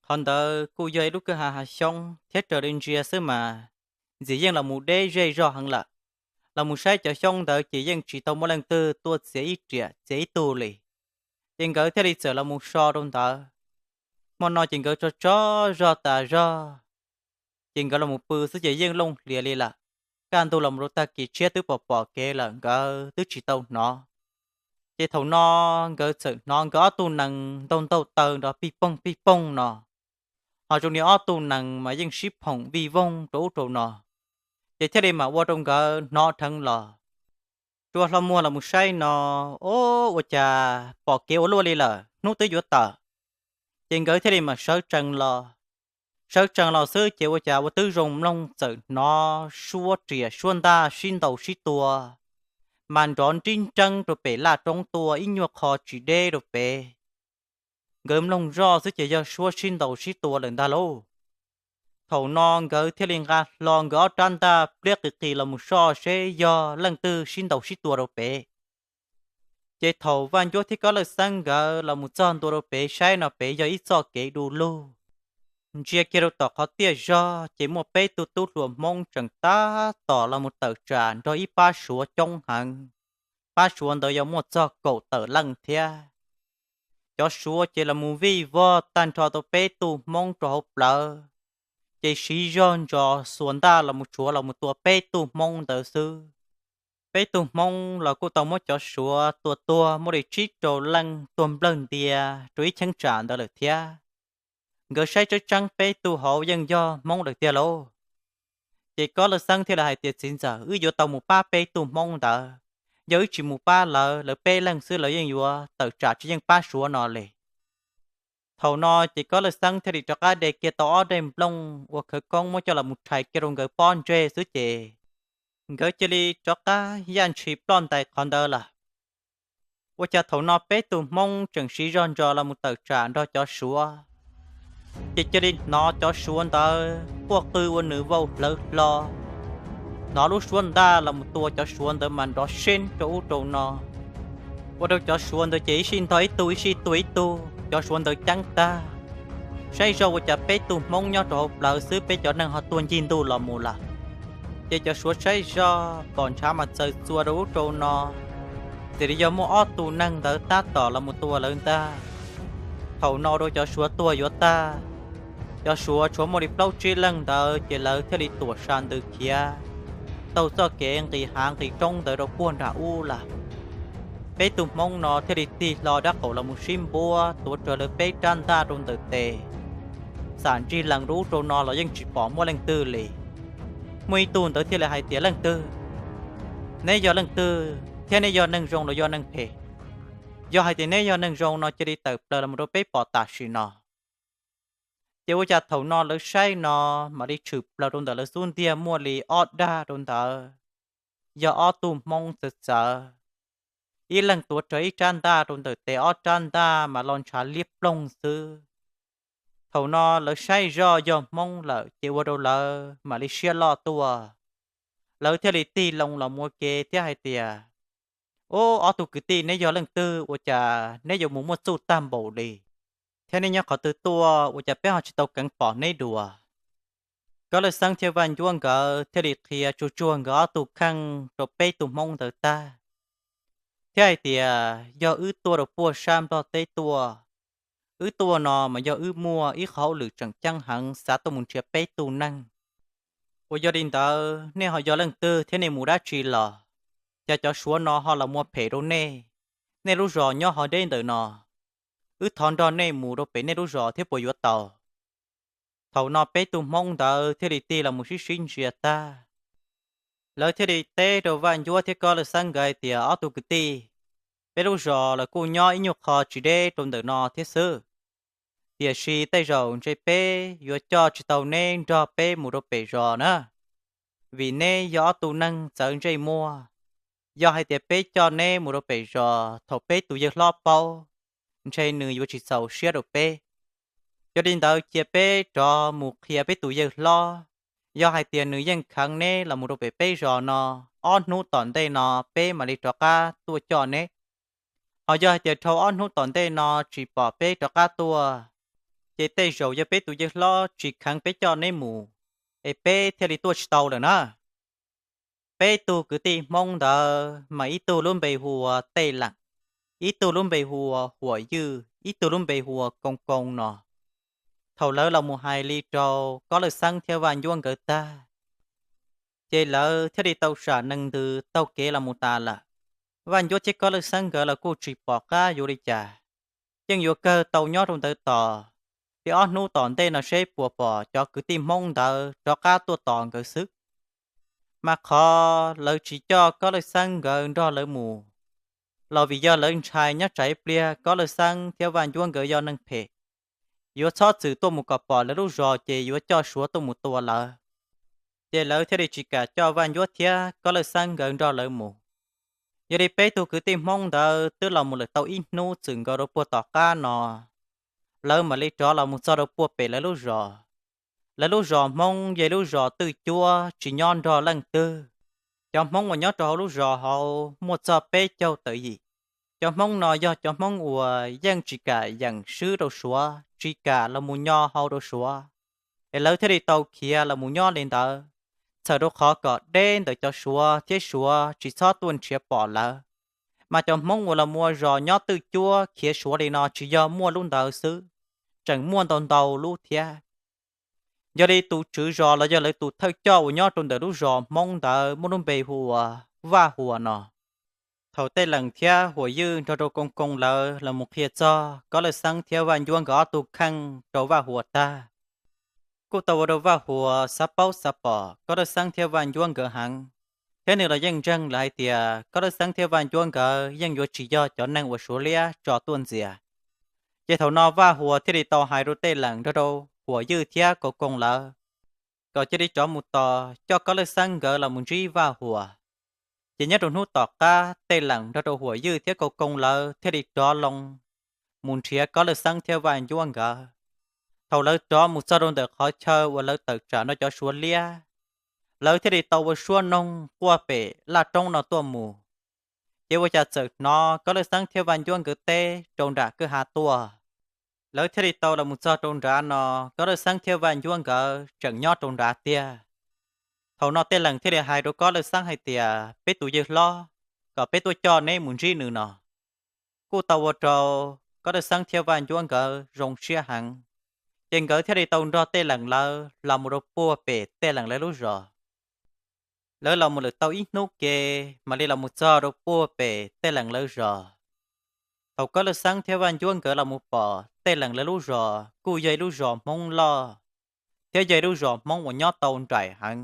Qhov ntawd kuj yog ib lub kwj ha hav xyoob thiab raws li ntsia xwb mas ntxim yeej los mus deb zej zog heev lawm. Los mus saib cov xyoob ntawd ces yeej tsis tau muaj leej twg tuaj txiav ib riam txiav ib tug li. Ces nkawd thiaj li txawm los mus so rau ntawd. Hmo no ces nkawd tsaug tsaug zog tas zog, ces nkawd los mus pw xwb ces yeej looj hlias li lawm. Kaj ntug los mus rau tag kis tshiab twb pom pom kev lawm nkawd twb tsis tau hnov. Ces thaum no nkawd txawm hnov nkawd ob tug nees ntaug ntaug taw nrov pij poog pij poog no. Ho zoo li ob tug nees mas yeej sib phoom vij voog rau ub rau no, ces thiaj li mam ua rau nkawd hnov dheev los. Rua hlo muag los mus saib no, o, ua cas pom kev ua luaj li lawm, hnub twb yuav tawm. Ces nkawd thiaj li mam sawv tsees los. Sawv tsees los xwb ces ua cas ua twb zoo mloog txawm hnov suab riam suab ntaj sib ntaus sib tua, mas nrov nrib nreeb rau pem laj roob tuaj ib nyuag qho tsis deb rau pem. Nkawd mloog zoj xwb ces yog suab sib ntaus sib tua lawm ntag lauj. Thaum no nkawd thiaj li nqa hlo nkawd ob rab ntaj pliab qis qis los mus soj seb yog leej twg sib ntaus sib tua rau pem. Ces thaum Vaj Ncuab thiab Kob Lawj Xeeb nkawd los mus txog ntua rau pem saib no pem yog ib txoj kev du lug. Ntsia kiag rau tom qhov tiaj zog ces muaj peb tug tub hluas Hmoob tseem tab tom los mus tawm tsam nrog ib pab Suav coob heev. Pab Suav ntawd yog muaj txog kaum tawm leej thiab. Cov Suav ces los mus vij vog tag nrho tau peb tug Hmoob rau hauv plawv, ces siv zog ntsos xuas ntaj los mus tshuav los mus tua peb tug Hmoob ntawd xwb. Peb tug Hmoob los kuj tau muab cov Suav tua tuag muaj li tsib rau leej tuag nplawg ntia rau ib cheeb tsam ntawd lawm thiab. Nkawd saib tseeb tseeb peb tug hauv yeej yog Hmoob lawm tiag lauj. Ces Kob Lawj Xeeb thiaj li hais tias, Txiv ntxawm, wb yuav tau mus pab peb tug Hmoob ntawd. Yog wb tsis mus pab lawv, lawv peb leeg xwb lawv yeej yuav tawm tsam tsis yeej pab Suav no li. Thaum no ces Kob Lawj Xeeb thiaj li rov qab de kiag tau ob daim nplooj ua khawv koob muab coj los mus rhais kiag rau nkawd pob ntseg xwb ces nkawd cia li rov qab yaj ntshis ploj ntais qhov ntawd lawm. Ua cas thaum no peb tug Hmoob tseem siv zog ntsos los mus tawm tsam nrog cov Suav, ces cia li hnov cov Suav ntawd quaj qw ua nws vau hlawv hlo. Hnov lub suab ntaj los mus tua cov Suav ntawd mas nrov seeb rau ub rau no, ua rau cov Suav ntawd ces ib sij ntog ib tug ib sij tuag ib tug, cov Suav ntawd ceeb tag. Saib zog ua cas peb tug Hmoob nyob rau hauv plawv xwb peb cov neeg ho tuag ncig ntuj los mus lawm. Ces cov Suav saib zog pom ntshav mas txaws txuas rau ub rau no, txawm li yog muaj ob tug neeg ntawd tab tom los mus tua lawv ntag. Thaum no rau cov Suav tuag yuav tag, cov Suav tshuav muaj li plaub tsib leeg ntawd ces lawv thiaj li tuam sa ntws khiav taug txoj kev nqis hav nqis roob ntawd rau puag nram ub lawm. Peb tug Hmoob no thiaj li tig hlo dab qaum los mus sib npuab tuav rawv lawv peb rab ntaj rau ntawm tes, xam ntsig lees rau ub rau no los yeej tsis pom muaj leej twg li. Muaj ib tug ntawd thiaj li hais tias, Leej twg? Neb yog leej twg thiab neb yog neeg zoo los yog neeg phem? Yog hais tias neb yog neeg zoo no cia li tawm plaws los rau peb pom tam sim no. Ces ua cas thaum no lawv saib no mam li tshwm plaws rau ntawm lawv xub ntiag muaj li ob dag rau ntawd, yog ob tug Hmoob txawv txawv, ib leeg tuav rawv ib rab ntaj rau ntawm tes, ob rab ntaj mas lo ntshav liab ploog xwb. Thaum no lawv saib zoj yog Hmoob lawm ces ua rau lawv mam li siab loj tuaj. Lawv thiaj li tig loo los mus ua ke thiab hais tias, Ub, ob tug kwv tij, neb yog leej twg ua cas neb yuav mus muaj txuj tag npaum li? Thiab neb nyob qhov twg tuaj ua cas peb ho tsis tau keev pom neb dua? Kob Lawj Xeeb thiab Vaj Ncuab nkawd thiaj li qhia tsuag tsuag nkawd ob tug kheej rau peb tug Hmoob ntawd tag, thiab hais tias, Yog wb tuaj rau puag sab Nplog teb tuaj, wb tuaj no mas yog wb muaj ib qhov hauj lwm tseem ceeb heev xav tuaj mus nrhiav peb tug neeg. Uas yog li ntawd nej ho yog leej twg thiab nej mus dab tsi los? Cas cov Suav no ho los muaj phem rau nej? Nej lub zos nyob ho deb ntawm no, wb thov nrog nej mus rau pem nej lub zos thiab puas yuav tau? Thaum no peb tug Hmoob ntawd thiaj li tig los mus sib sib ntsia tag. Lawv thiaj li teb rau Vaj Ncuab thiab Kob Lawj Xeeb nkawd hais tias, Ob tug kwv tij, peb lub zos los kuj nyob ib nyuag qho tsis deb rau ntawm no thiab xwb, tiam sis tej zaum ntshe peb yuav coj tsis tau neb nrog peb mus rau pem zos na, vim neb yog ob tug neeg txawv ntsej muag. Yog hais tias peb coj neb mus rau pem zos thaum peb tus yawg hlob paub, ntshe nws yuav tsis txaus siab rau peb. Yog li ntawd cia peb rov mus qhia peb tus yawg hlob, yog hais tias nws yeej kheev neb los mus rau pem peb zos no, ob hnub tom ntej no peb mam li rov qab tuaj coj neb. Ho yog hais tias dhau ob hnub tom ntej no tsis pom peb rov qab tuaj, ces tej zaum yog peb tus yawg hlob tsis kheev peb coj neb mus, es peb thiaj li tuaj tsis tau lawm na. Peb tug kwv tij Hmoob ntawd mas ib tug lub npe hu ua Tej Leem, ib tug lub npe hu ua Huam Ywj, ib tug lub npe hu ua Koo Koo no. Thaum lawv los mus hais li rau Kob Lawj Xeeb thiab Vaj Ncuab nkawd tag, ces lawv thiaj li tau sam nees ntws taug kev los mus tas lawm. Vaj Ncuab thiab Kob Lawj Xeeb nkawd los kuj tsis pom qab yuav li cas, yeej yuav kawg tau nyob rau ntawd tos, li ob hnub tom ntej no seb puas pom cov kwv tij Hmoob ntawd rov qab tuaj tos nkawd xwb. Mas qhov lawv tsis coj Kob Lawj Xeeb nkawd nrog lawv mus los vim yog lawv ntshai nyob tsam ib pliag Kob Lawj Xeeb thiab Vaj Ncuab nkawd yog neeg phem, yuav txhob txwm tuaj mus kom pom lawv lub zos ces yuav coj Suav tuaj mus tua lawv. Ces lawv thiaj li tsis kam coj Vaj Ncuab thiab Kob Lawj Xeeb nkawd nrog lawv mus. Yog li peb tug kwv tij Hmoob ntawd twb los mus lawm tau ib hnub txwm nkaus rau puag tom qab no, lawv mam li rov los mus txog rau puag pem lawv lub zos. Lawv lub zos Hmoob yog lub zos twj cuab tsis nyob nrog leej twg. Cov Hmoob uas nyob rau hauv lub zos hauv muaj txog peb caug tawm yim, Cov Hmoob no yog cov Hmoob uas yeej tsis kam yeem swb rau Suav, tsis kam los mus nyo hau rau Suav, es lawv thiaj li tau khiav los mus nyob li ntawd, txhawm rau qhov kom deb ntawm cov Suav thiab Suav tsis txhob tuaj nrhiav pom lawv. Mas cov Hmoob uas los mus ua zos nyob twj cuab khiav Suav li no tsis yog muaj lub ntawd xwb, tseem muaj ntau ntau lub thiab. Yog li tus tswv zos los yog lawv tus thawj coj uas nyob rau ntawm lub zos Hmoob ntawd muaj lub npe hu ua Vaj Huas no. Thaum Tej Lees thiab Huas Ywj nrog rau Koos Koos lawv los mus qhia txog Kob Lawj Xeeb thiab Vaj Ncuab nkawd ob tug kheej rau Vaj Huas tag, kuj tau ua rau Vaj Huas xav paub xav pom Kob Lawj Xeeb thiab Vaj Ncuab nkawd heev, thiab nws los yeej ntseeg lawm hais tias Kob Lawj Xeeb thiab Vaj Ncuab nkawd yeej yuav tsis yog cov neeg uas Suav liab tso tuaj ntxias. Ces thaum no Vaj Huas thiaj li tau hais rau Tej Lees nrog rau Huas Ywj thiab Koos Koos lawv kom cia li rov mus tos coj Kob Lawj Xeeb nkawd los mus ntsib Vaj Huas. Ces nyob rau hnub tom qab Tej Lees nrog rau Huas Ywj thiab Koos Koos lawv thiaj li rov loo mus nrhiav Kob Lawj Xeeb thiab Vaj Ncuab nkawd. Thaum lawv rov mus txog rau ntawm qhov chaw uas lawv tawm tsam nrog cov Suav liab, lawv thiaj li tau ua suab noog quaj pem laj roob no tuaj mus. Ces ua cas txawm hnov Kob Lawj Xeeb thiab Vaj Ncuab nkawd teb rau nram kwj ha tuaj. Lawv thiaj li tau los mus txog rau nrad no, Kob Lawj Xeeb thiab Vaj Ncuab nkawd tseem nyob rau nrad tiag. Thaum no Tej Lees thiaj li hais rau Kob Lawj Xeeb hais tias, peb tus yawg hlob, kom peb tuaj coj neb mus ntsib nws no. Kuj tau ua rau Kob Lawj Xeeb thiab Vaj Ncuab nkawd zoo siab heev, ces nkawd thiaj li tau nrog Tej Lees lawv los mus rau puag pem Tej Lees lawv lub zos. Lawv los mus lawm tau ib hnub ke, mam li los mus txog rau puag pem Tej Lees lawv zos. Thaum Kob Lawj Xeeb thiab Vaj Ncuab nkawd los mus pom Tej Lees lawv lub zos kuj yog ib lub zos Hmoob loj, thiab yog ib lub zos Hmoob uas nyob tau nraim heev.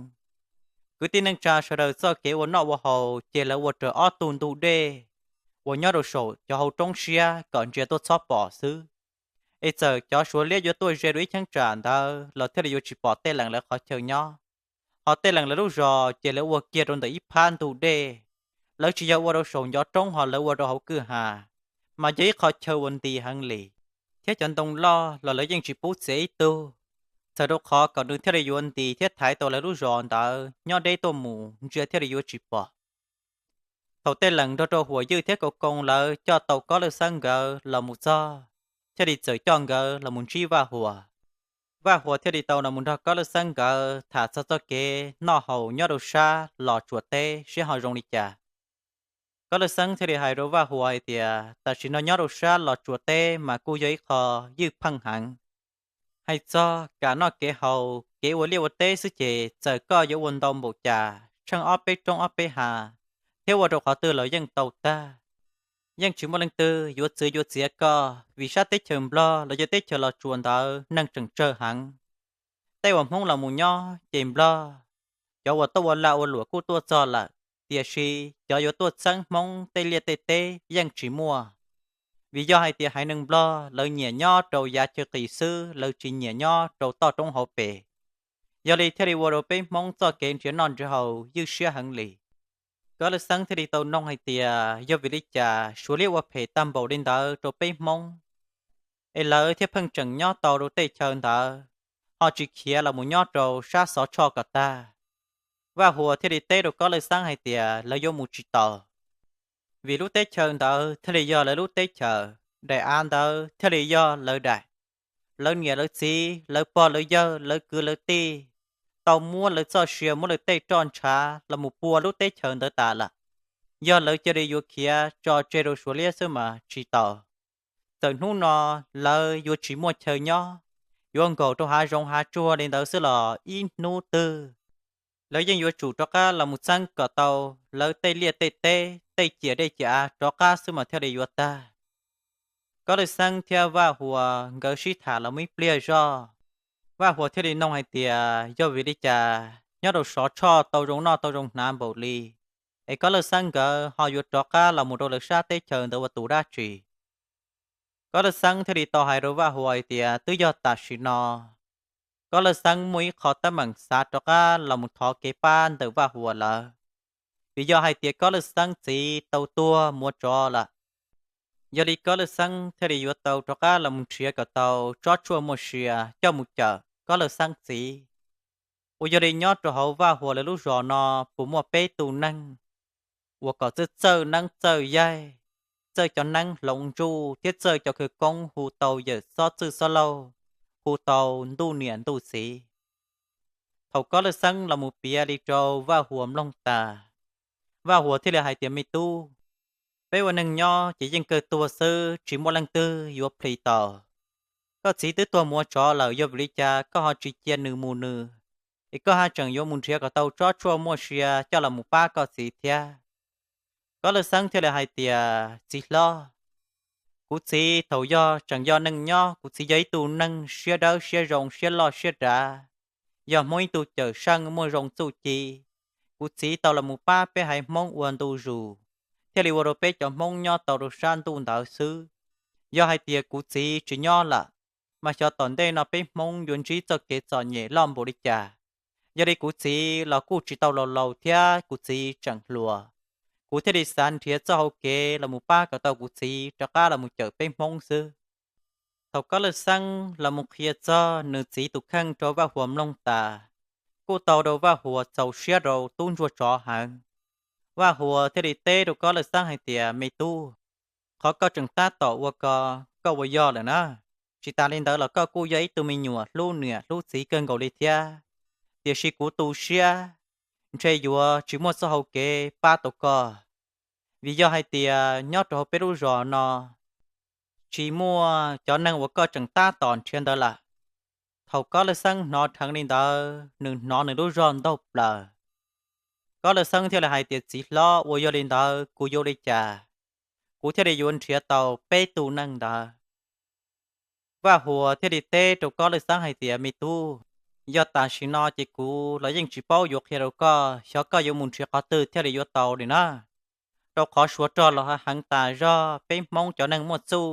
Kwv tij neej tsa sawv daws txoj kev ua noj ua haus ces lawv ua raws ob tug ntug dej uas nyob rau saum cov hauv roob siab kom ntsia tuaj txhob pom xwb. Es txawm cov Suav liab yuav tuaj ze rau ib cheeb tsam ntawd los thiaj li yuav tsis pom Tej Lees lawv qhov chaw nyob. Ho Tej Lees lawv lub zos ces lawv ua kiag rau ntawm ib phab ntug dej. Lawv tsis yog ua rau saum ncov roob ho lawv ua rau hauv kwj ha, mas yog ib qho chaw uas nti heev li, thiab cov ntoo loj los lawv yeej tsis pub txiav ib tug, txhawm rau qhov kom nws thiaj li yuav nti thiab thaiv tau lawv lub zos ntawd nyob deb tuaj mus ntsia thiaj li yuav tsis pom. Thaum Tej Lees nrog rau Huas Ywj thiab Koos Koos lawv coj tau Kob Lawj Xeeb nkawd los mus txog, thiaj li txawm coj nkawd los mus ntsib Vaj Huas. Vaj Huas thiaj li tau los mus nrog Kob Lawj Xeeb nkawd tham txog txoj kev noj haus nyob rau sab Los Tsuas teb seb ho zoo li cas. Kob Lawj Xeeb thiaj li hais rau Vaj Huas hais tias tam sim no nyob rau sab Los Tsuas teb mas kuj yog ib qho ywj pheej heev. Hais txog kev noj kev haus, kev ua liaj ua teb xwb ces txawm koj yuav ua ntau npaum cas, tsheej ob peb roob ob peb ha, thiab ua rau qhov twg los yeej tau tag. Yeej tsis muaj leej twg yuav txwv yuav txiav koj, vim sab teb chaws Nplog los yog teb chaws Los Tsuas ntawd neeg tseem tsawg heev. Tej uas Hmoob los mus nyob ces Nplog, cov uas tuaj ua lag ua luam kuj tuaj txog lawm, tiam sis cov yuav tuaj txeeb Hmoob tej liaj tej teb yeej tsis muaj. Vim yog hais tias haiv neeg Nplog lawv nyiam nyob rau yav chaw qis xwb, lawv tsis nyiam nyob rau toj roob hauv pes. Yog li thiaj li ua rau peb Hmoob txoj kev nrhiav noj nrhiav haus ywj siab heev li. Kob Lawj Xeeb thiaj li tau noog hais tias yog vim li cas Suav liab ua phem tag npaum li ntawd rau peb Hmoob, es lawv thiaj pheej tseem nyob tau rau tej chaw ntawd, ho tsis khiav los mus nyob rau sab Xov Tshoj kom tag. Vaj Huas thiaj li teb rau Kob Lawj Xeeb hais tias lawv yuav mus tsis tau, vim lub teb chaws ntawd thiaj li yog lawv lub teb chaws, daim av ntawd thiaj li yog lawv daim. Lawv niam lawv txiv, lawv pog lawv yawg, lawv kwv lawv tij tau muab lawv txoj sia muab lawv tej roj ntshav los mus pua lub teb chaws ntawd tas lawm. Yog lawv cia li yuav khiav tso tseg rau Suav liab xwb mas tsis tau. Txawm hnub no lawv yuav tsis muaj chaw nyob, yuav nkaum rau hav zoov hav tsuag li ntawd xwb los ib hnub twg lawv yeej yuav tsum rov qab los mus txeeb kom tau lawv tej liaj tej teb, tej ciam dej ciam av rov qab xwb mas thiaj li yuav tag. Kob Lawj Xeeb thiab Vaj Huas nkawd sib tham los ib pliag zog, Vaj Huas thiaj li noog hais tias yog vim li cas nyob rau Xov Tshoj tau zoo noj tau zoo hnav npaum li, es Kob Lawj Xeeb nkawd ho yuav rov qab los mus rau lawv sab teb chaws ntawd ua tus dab tsi. Kob Lawj Xeeb thiaj li tau hais rau Vaj Huas hais tias twb yog tam sim no Kob Lawj Xeeb muaj ib qho teeb meem xav rov qab los mus thov kev pab ntawm Vaj Huas lawv, vim yog hais tias Kob Lawj Xeeb txiv tau tuag mus tsov lawm. Yog li Kob Lawj Xeeb thiaj li yuav tau rov qab los mus nrhiav kom tau tsob tshuaj muaj sia coj mus cawm Kob Lawj Xeeb txiv. Uas yog li nyob rau hauv Vaj Huas lawv lub zos no puas muaj peb tug neeg uas kom txawj txawj neeb txawj yaig, txawj cov neeb hloov ntsuj thiab txawj cov khawv koob hu tau yawm Xob Txwj Xob Lauj, hu tau ntuj niam ntuj txiv. Thaum Kob Lawj Xeeb los mus piav li rau Vaj Huas mloog tas, Vaj Huas thiaj li hais tias, Me tub, peb ua neeg nyob ces yeej kawg tuag xwb, tsis muaj leej twg yuav plhis tau. Koj txiv twb tuag mus ua tsov lawm, yog vim li cas koj ho tsis cia nws mus nws, es koj haj tseem yuav mus nrhiav kom tau tsob tshuaj muaj sia coj los mus pab koj txiv thiab? Kob Lawj Xeeb thiaj li hais tias, Txiv hlob, kuv txiv thaum yog tseem yog neeg nyob, kuv txiv yog ib tug neeg siab dawb siab zoo, siab loj siab dav, yog Hmoob ib tug cawm seej muaj zoo txuj ci. Kuv txiv tau los mus pab peb haiv Hmoob ua ntu zus, thiaj li ua rau peb cov Hmoob nyob tau rau sab ntuj ntawd xwb. Yog hais tias kuv txiv tsis nyob lawm, mas xyov tom ntej no peb Hmoob yuav ntsib txoj kev txom nyem loj npaum li cas. Yog li kuv txiv los kuj tsis tau laus laus thiab, kuv txiv tseem hluas, kuv thiaj li xav nrhiav txoj hau kev los mus pab kom tau kuv txiv rov qab los mus cawm peb Hmoob xwb. Thaum Kob Lawj Xeeb los mus qhia txog nws txiv tus kheej rau Vaj Huas mloog tas, kuj tau rau Vaj Huas txaus siab rau tub ntsuag tsov heev. Vaj Huas thiaj li teb rau Kob Lawj Xeeb hais tias, Me tub, qhov koj tseem tab tom ua ko, koj ua yog lawm na. Tsis tas li ntawd los koj kuj yog ib tug me nyuam hlub niam hlub txiv kawg nkaus li thiab, tiam sis kuv tu siab ntshe yuav tsis muaj txoj hau kev pab tau koj. Vim yog hais tias nyob rau hauv peb lub zos no tsis muaj cov neeg uas koj tseem tab tom nrhiav ntawd lawm. Thaum Kob Lawj Xeeb hnov dheev li ntawd, nws hnov nws lub zog ntaug plaws. Kob Lawj Xeeb thiaj li hais tias, Txiv hlob, uas yog li ntawd kuv yuav ua li cas, kuv thiaj li yuav nrhiav tau peb tug neeg ntawd? Vaj Huas thiaj li teb rau Kob Lawj Xeeb hais tias, Me tub, yog tam sim no ces kuv los yeej tsis paub yuav qhia rau koj xyov koj yuav mus nrhiav qhov twg thiaj li yuav tau li na. Rau qhov Suav rog los heev tas zog, peb Hmoob cov neeg muaj txuj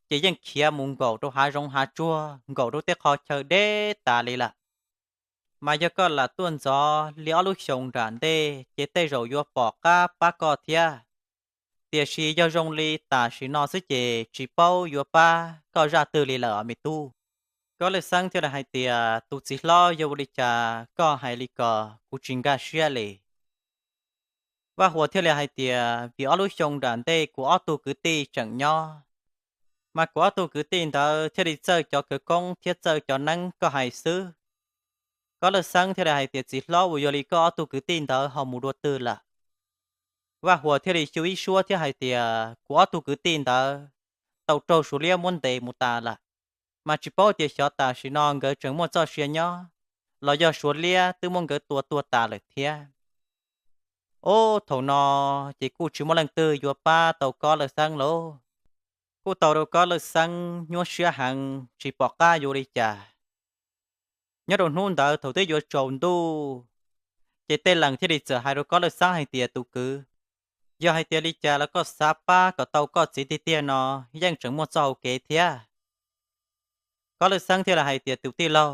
ces yeej khiav mus nkaum rau hav zoov hav tsuag, nkaum rau tej qhov chaw deb tas li lawm. Mas yog koj lam tuaj ntxov li ob lub xyoos nram ntej ces tej zaum yuav pom qab pab koj thiab. Tiam sis yog zoo li tam sim no xwb ces tsis paub yuav pab koj zaj twg li lawm os me tub. Kob Lawj Xeeb thiaj li hais tias, Tus txiv hlob, yog ua li cas koj hais li ko? Kuv tsis nkag siab li. Vaj Huas thiaj li hais tias, Vim ob lub xyoo nram ntej kuv ob tug kwv tij tseem nyob, mas kuv ob tug kwv tij ntawd thiaj li txawj cov khawv koob thiab txawj cov neeb koj hais xwb. Kob Lawj Xeeb thiaj li hais tias, Txiv hlob, uas yog li koj ob tug kwv tij ntawd ho mus dua twg lawm? Vaj Huas thiaj li xyu ib suab thiab hais tias, Kuv ob tug kwv tij ntawd tau raug Suav liab muab ntes mus tas lawm, mas tsis paub tias xyov tam sim no nkawd tseem muaj txoj sia nyob los yog Suav liab twb muab nkawd tua tuag tas lawm thiab. Ob thaum no ces kuj tsis muaj leej twg yuav pab tau Kob Lawj Xeeb lauj. Kuj tau rau Kob Lawj Xeeb nyuaj siab heev tsis pom qab yuav li cas. Nyob rau hnub ntawd thaum twb yuav tsaus ntuj, ces Tej Lees thiaj li txawm hais rau Kob Lawj Xeeb hais tias, Tus kwv, yog hais tias li cas los koj xav pab kom tau koj txiv tiag tiag no yeej tseem muaj txoj hau kev thiab. Kob Lawj Xeeb thiaj li hais tias, Tus tij laug,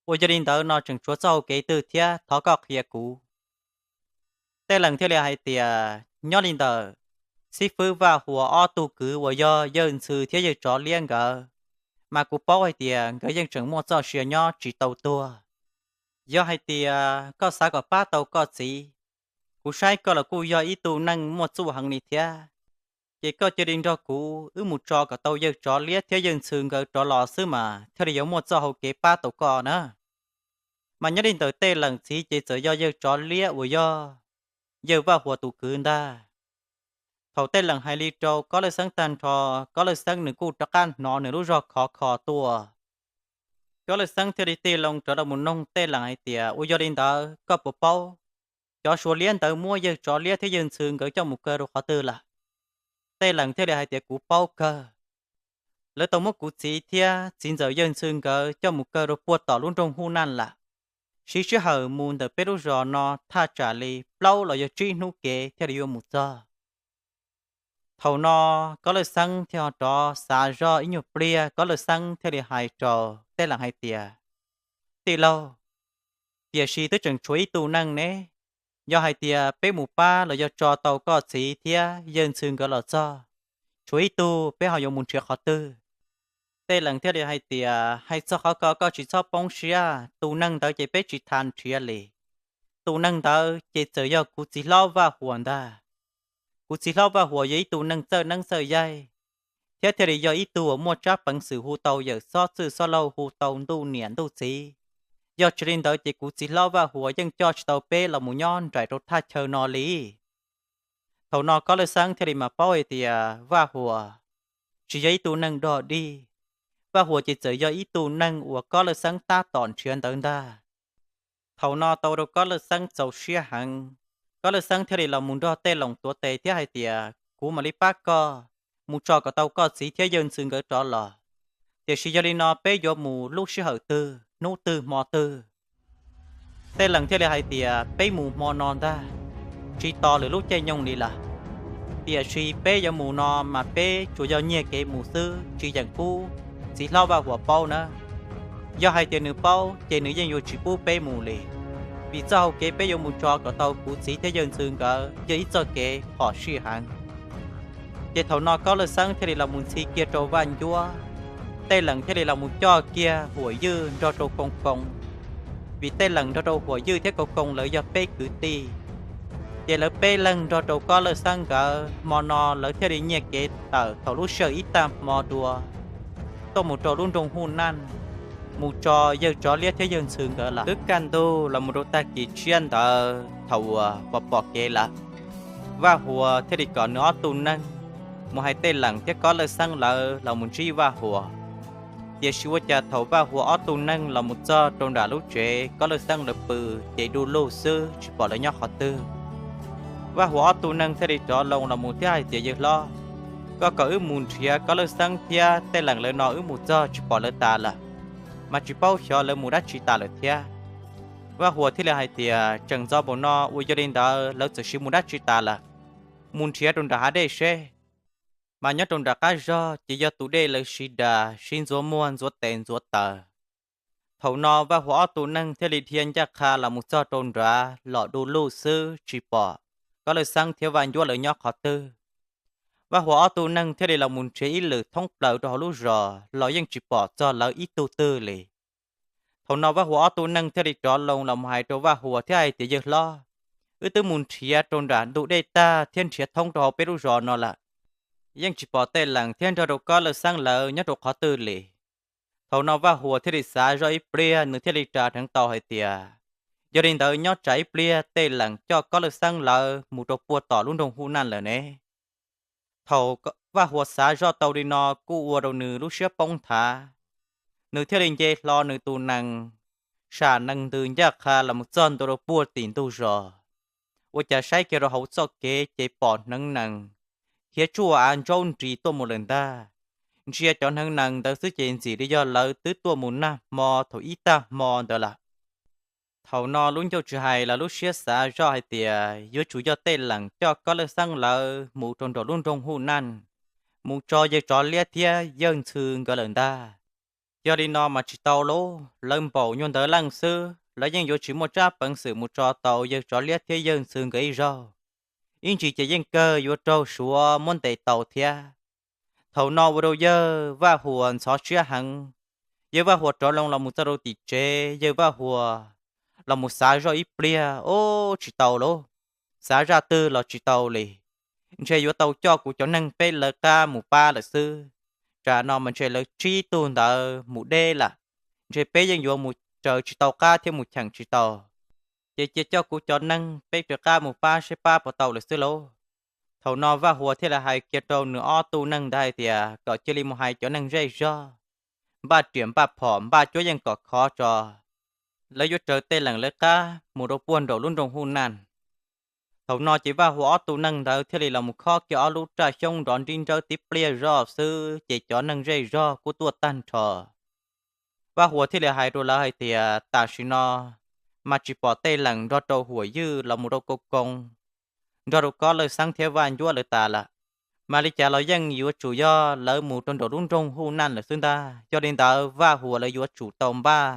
uas yog li ntawd no tseem tshuav txoj hau kev twg thiab, thov koj qhia kuv. Tej Lees thiaj li hais tias, Nyob li ntawm xib fwb Vaj Huas ob tug kwv uas yog yawg Ntxhw thiab yawg Tsov Liab nkawd, mas kuv paub hais tias nkawd yeej tseem muaj txoj sia nyob tsis tau tuag. Yog hais tias koj xav kom pab tau koj txiv, kuv saib koj los kuj yog ib tug neeg muaj txuj heev li thiab, ces koj cia li nrog kuv wb mus tso kom tau yawg Tsov Liab thiab yawg Ntxhw nkawd rov los xwb mas thiaj li yuav muaj txoj hau kev pab tau koj na. Mas nyob li ntawm Tej Lees txiv ces txawm yog yawg Tsov Liab uas yog yawg Vaj Huas tus kwv ntag. Thaum Tej Lees hais li rau Kob Lawj Xeeb tag nrho, Kob Lawj Xeeb nws kuj rov qab hnov nws lub zog khov kho tuaj. Kob Lawj Xeeb thiaj li tig loo rov los mus noog Tej Lees hais tias, Uas yog li ntawd koj puas paub cov Suav liab ntawd muab yawg Tsov Liab thiab yawg Ntxhw nkawd coj mus kaw rau qhov twg lawm? Tej Lees thiaj li hais tias, Kuv paub kawg. Lawv tau muab kuv txiv thiab txiv ntxawm yawg Ntxhw nkawd coj mus kaw rau puag tom lub nroog Huj Naj lawm. Siv sij hawm mus ntawm peb lub zos no thaj tsam li plaub los yog tsib hnub kev thiaj li yuav mus txog. Thaum no Kob Lawj Xeeb thiaj ho rov xav zoj ib nyuag pliag, Kob Lawj Xeeb thiaj li hais rau Tej Lees hais tias, Tij laug, tiam sis twb tseem tshuav ib tug neeg ne. Yog hais tias peb mus pab los yog tso tau koj txiv thiab yawg Ntxhw nkawd los txog, tshuav ib tug peb ho yuav mus nrhiav qhov twg? Tej Lees thiaj li hais tias, Hais txog qhov ko koj tsis txhob poob siab, tus neeg ntawd ces peb tsis tas nrhiav li. Tus neeg ntawd ces txawm yog kuv txiv hlob Vaj Huas ntag. Kuv txiv hlob Vaj Huas yog ib tug neeg txawj neeb txawj yaig, thiab thiaj li yog ib tug uas muaj tsab peev xwm hu tau yawm xob txwj xob laug, hu tau ntuj niam ntuj txiv. Yog tsis li ntawd ces kuv txiv hlob Vaj Huas yeej coj tsis tau peb los mus nyob nraim rau thaj chaw no li. Thaum no Kob Lawj Xeeb thiaj li mam paub hais tias Vaj Huas tsis yog ib tug neeg dog dig. Vaj Huas ces txawm yog ib tug neeg uas Kob Lawj Xeeb tab tom nrhiav ntawd ntag. Thaum no tau rau Kob Lawj Xeeb txaus siab heev, Kob Lawj Xeeb thiaj li los mus nrog Tej Loos tuav tes thiab hais tias kuv mam li pab koj mus tso kom tau koj txiv thiab yawg ntxwv nkawd rov los. Tiam sis yog li no peb yuav mus lub sij hawm twg, hnub twg, hmo twg? Tej Lees thiaj li hais tias peb mus hmo no ntag, tsis tos lwm lub caij nyoog li lawm. Tiam sis peb yuav mus no mas peb tsuas yog nyiag kev mus xwb, tsis yeem pub txiv hlob Vaj Huas paub na. Yog hais tias nws paub ces nws yeej yuav tsis pub peb mus li, vim txoj hau kev peb yuav mus tso kom tau kuv txiv thiab yawg ntxwv nkawd yog ib txoj kev phom sij heev. Ces thaum no Kob Lawj Xeeb thiaj li los mus ntxhi kiag rau Vaj Ncuab, Tej Lees thiaj li los mus coj kiag Huas Ywj nrog rau Koo Koo, vim Tej Lees nrog rau Huas Ywj thiab Koo Koo lawv yog peb kwv tij. Ces lawv peb leeg nrog rau Kob Lawj Xeeb nkawd hmo no lawv thiaj li nyiag kev tawm thaum lub sij hawm ib tag hmo dua, tuaj mus rau lub nroog Huj Naj, mus tso yawg Tsov Liab thiab yawg Ntxhw nkawd lawm. Twb kaj ntug los mus rau tag kis tshiab ntawd thaum uas pom pom kev lawm, Vaj Huas thiaj li kom nws ob tug neeg mus hais Tej Lees thiab Kob Lawj Xeeb lawv los mus ntsib Vaj Huas. Tiam sis ua cas thaum Vaj Huas ob tug neeg los mus txog rau nram lub tsev Kob Lawj Xeeb lawv pw, ces du lug xwb tsis pom lawv nyob qhov twg. Vaj Huas ob tug neeg thiaj li rov loo los mus thiab hais tias, Yawg hlob, koj kom wb mus nrhiav Kob Lawj Xeeb thiab Tej Lees lawv no wb mus txog tsis pom lawv tas lawm, mas tsis paub xyov lawv mus dab tsi tas lawm thiab. Vaj Huas thiaj li hais tias, Tseem ntxov npaum no uas yog li ntawd lawv txawm sis mus dab tsi tas lawm? Mus nrhiav rau nram hav dej seb. Mas nyob rau nram qab zog ces yog tus dej lawv siv das siv ntxuav muag ntxuav tes ntxuav taw. Thaum no Vaj Huas ob tug neeg thiaj li dhia ncaj qha los mus txog rau nrad los du lug xwb tsis pom Kob Lawj Xeeb thiab Vaj Ncuab lawv nyob qhov twg. Vaj Huas ob tug neeg thiaj li los mus nrhiav ib lwm thoob plaws rau hauv lub zos los yeej tsis pom txog lawv ib tug twg li. Thaum no Vaj Huas ob tug neeg thiaj li rov loo los mus hais rau Vaj Huas thiab hais tias, Yawg hlob, wb twb mus nrhiav rau nram ntug dej tag thiab nrhiav thoob rau hauv peb lub zos no lawm, yeej tsis pom Tej Lees thiab nrog rau Kob Lawj Xeeb lawv nyob rau qhov twg li. Thaum no Vaj Huas thiaj li xav zoj ib pliag, nws thiaj li ras dheev tau hais tias, Yog li ntawd nyob tsam ib pliag Tej Lees coj Kob Lawj Xeeb lawv mus rau puag tom lub nroog Huj Naj lawm ne. Thaum Vaj Huas xav zoj tau li no kuj ua rau nws lub siab poob nthav, nws thiaj li nce hlo nws tus nees, sam nees ntws ncaj qha los mus txog ntua rau puag tim ntug zos. Ua cas saib kiag rau hauv txoj kev ces pom hneev nees khiav tsuj av ntsaub nris tuaj mus lawm ntag. Ntsia cov hneev nees ntawd xwb ces ntxim li yog lawv twb tuaj mus nag hmo thaum ib tag hmo ntawd lawm. Thaum no lub ncauj tsis hais los lub siab xav zoj hais tias yuav tsum yog Tej Lees coj Kob Lawj Xeeb lawv mus rau nraum lub nroog Huj Naj, mus tso yawg Tsov Liab thiab yawg Ntxhw nkawd lawm ntag. Yog li no mas tsis tau lauj, lawv npaum nyuag ntawd leej xwb lawv yeej yuav tsis muaj tsab peev xwm mus tso tau yawg Tsov Liab thiab yawg Ntxhw nkawd ib zaug. Ib ntsis ces yeej kawg yuav raug Suav muab ntes tau thiab. Thaum no ua rau yawg Vaj Huas ntxhov siab heev. Yawg Vaj Huas rov loo los mus txog rau tim tsev, yawg Vaj Huas los mus xav zoj ib pliag, Ub, tsis tau lauj, xav zaj twg los tsis tau li. Ntshe yuav tau coj kuv cov neeg peb lawv qab mus pab lawm xwb. Tsam no mas ntshe lawv tsib tug ntawd mus deb lawm, ntshe peb yeej yuav mus raws tsis tau qab thiab mus cheem tsis tau. Ces cia coj kuv cov neeg peb raws qab mus pab seb pab puas tau lawm xwb lauj. Thaum no Vaj Huas thiaj li hais kiag rau nws ob tug neeg ntawd hais tias kom cia li mus hais cov neeg zej zog, npaj riam npaj phom npaj cuab yeej kom khov tso, lawv yuav raws Tej Lees lawv qab mus rau puag nraum lub nroog Huj Naj. Thaum no ces Vaj Huas ob tug neeg ntawd thiaj li los mus khob kiag ob lub raj xyoob nrov nrib nrawb tib pliag zoj xwb ces cov neeg zej zog kuj tuaj tag nrho. Vaj Huas thiaj li hais rau lawv hais tias tam sim no mas tsis pom Tej Lees nrog rau Huas Ywj los mus rau Koo Koo, nrog rau Kob Lawj Xeeb thiab Vaj Ncuab lawv tas lawm. Mas li cas los yeej yuav tsum yog lawv mus rau nraum lub nroog Huj Naj lawm xwb ntag. Yog li ntawd Vaj Huas lawv yuav tsum tau npaj,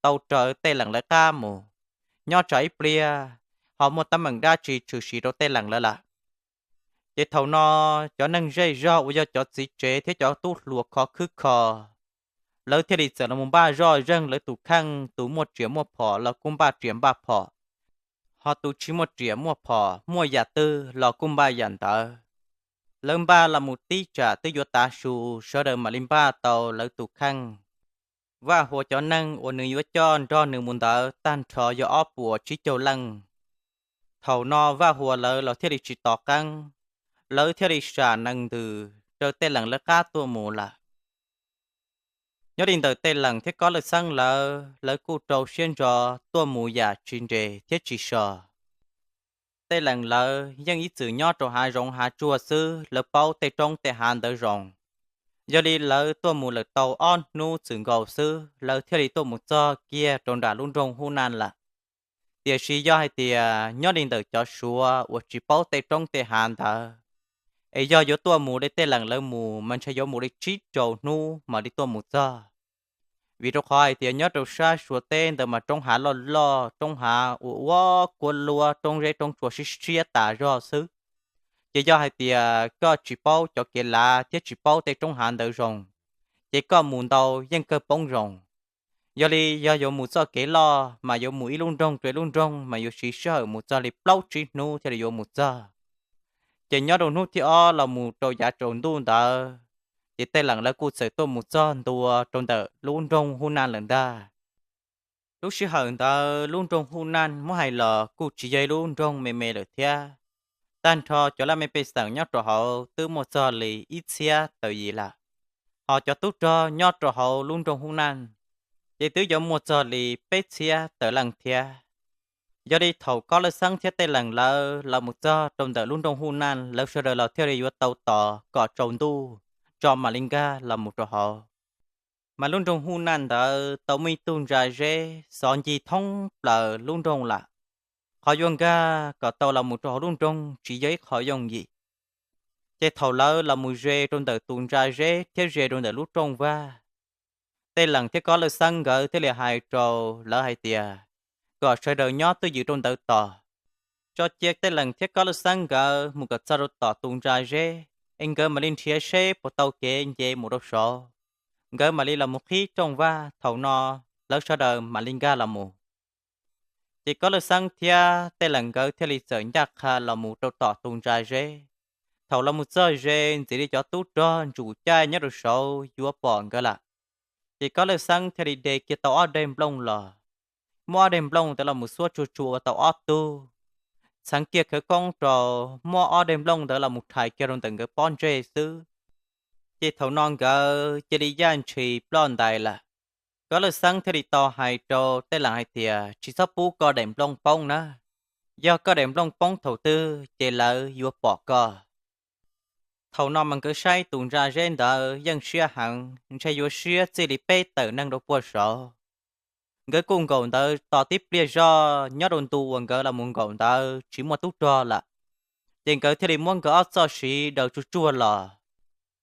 tau raws Tej Lees lawv qab mus, nyob tsam ib pliag ho muaj teeb meem dab tsi tshwm sim rau Tej Lees lawv lawm. Ces thaum no cov neeg zej zog uas yog cov txiv tsev thiab cov tub hluas khov khwb kho, lawv thiaj li txawm los mus npaj zoj zeeg lawv tus kheej, tus muaj riam muaj phom los kuj npaj riam npaj phom, Ho tus tsis muaj riam muaj phom muaj yam twg los kuj npaj yam ntawd. Lawv npaj los mus tib tsam twb yuav tav su, sawv daws mam li npaj tau lawv tus kheej. Vaj Huas cov neeg uas nws yuav coj nrog nws mus ntawd tag nrho yog ob puas tsib caug leej. Thaum no Vaj Huas lawv los thiaj li tsis tos qeeb, lawv thiaj li sam nees ntws raws Tej Lees lawv qab tuaj mus lawm. Nyob li ntawm Tej Lees thiab Kob Lawj Xeeb lawv, lawv kuj rau siab ntso tuaj mus yam tsis nres thiab tsis so. Tej Lees lawv yeej ib txwm nyob rau hav zoov hav tsuag xwb, lawv paub tej roob tej hav ntawd zoo. Yog li lawv tuaj mus lawm tau ob hnub txwm nkaus xwb, lawv thiaj li tuaj mus txog kiag rau nram lub nroog Hub Naj lawm. Tiam sis yog hais tias nyob li ntawm cov Suav uas tsis paub tej roob tej hav ntawd, es yog yuav tuaj mus li Tej Lees lawv mus mas ntshe yuav mus li tsib rau hnub mam li tuaj mus txog. Vim rau qhov hais tias nyob rau sab Suav teb ntawd mas roob hav loj loj, roob hav ua ua kuab luab, roob zeb roob tsua siab siab tas zog xwb. Ces yog hais tias koj tsis paub cov kev lav thiab tsis paub tej roob hav ntawd zoo, ces koj mus ntau yeej kawg poob zoo. Yog li yog yuav mus txoj kev loj mas yuav mus ib lub nroog rau ib lub nroog mas yuav siv sij hawm mus txog li plaub tsib hnub thiaj li yuav mus txog. Ces nyob rau hnub thib ob los mus rau yav tsaus ntuj ntawd, ces Tej Lees lawv kuj txawm tuaj mus txog ntua rau ntawm lub nroog Hub Naj lawm ntag. Lub sij hawm ntawd lub nroog Hub Naj muab hais los kuj tsis yog ib lub nroog me me lawm thiab. Tag nrho cov laj mej pej xeem nyob rau hauv twb muaj txog li ib txhiab tawm yim lawm. Ho cov tub rog nyob rau hauv lub nroog Hub Naj, ces twb yuav muaj txog li peb txhiab tawm leej thiab. Yog li thaum Kob Lawj Xeeb thiab Tej Lees lawv los mus txog rau ntawm lub nroog Hub Naj, lawv sawv daws los thiaj li yuav tau tos kom tsaus ntuj tso mam li nkag los mus rau hauv. Mas lub nroog Hub Naj ntawd tau muaj ib tug ntsa zeb xov ncig thoob plaws lub nroog lawm. Qhov yuav nkag kom tau los mus rau hauv lub nroog tsis yog ib qho yooj yim. Ces thaum lawv los mus ze rau ntawm tus ntsa zeb thiab ze rau ntawm lub rooj vag, Tej Lees thiab Kob Lawj Xeeb nkawd thiaj li hais rau lawv hais tias kom sawv daws nyob twj ywm rau ntawd tos, tso cia Tej Lees thiab Kob Lawj Xeeb nkawd mus kom txog rau tom tus ntsa zeb, es nkawd mam li nrhiav seb puas tau kev nce mus rau saud, nkawd mam li los mus qhib rooj vag, thaum no lawv sawv daws mam li nkag los mus. Ces Kob Lawj Xeeb thiab Tej Lees nkawd thiaj li txawm ncaj qha los mus rau tom tus ntsa zeb. Thaum los mus txog ze ntxiv li cov tub rog ntsum caij nyob rau saud yuav pom nkawd lawm. Ces Kob Lawj Xeeb thiaj li de kiag tau ob daim nplooj los, muab ob daim nplooj ntawd los mus xuab tsuag tsuag ua tau ob tug, txheev kiag khawv koob rau, muab ob daim nplooj ntawd los mus rhais kiag rau ntawm nkawd pob ntseg xwb. Ces thaum no nkawd cia li yaj ntshis ploj ntais lawm. Kob Lawj Xeeb thiaj li tau hais rau Tej Lees hais tias, tsis txhob pub koj daim nplooj poob na, yog koj daim nplooj poob thaum twg ces lawv yuav pom koj. Thaum no mas nkawd saib tus ntsa zeb ntawd yeej siab heev, ntshe yuav siab txij li peb tawm neeg rau puag saud. Nkawd kuj nkaum ntawd tos tib pliag zog, nyob rau ntu uas nkawd los mus nkaum ntawd tsis muaj tub rog lawm. Ces nkawd thiaj li muab nkawd ob txoj siv daws tsuag tsuag los,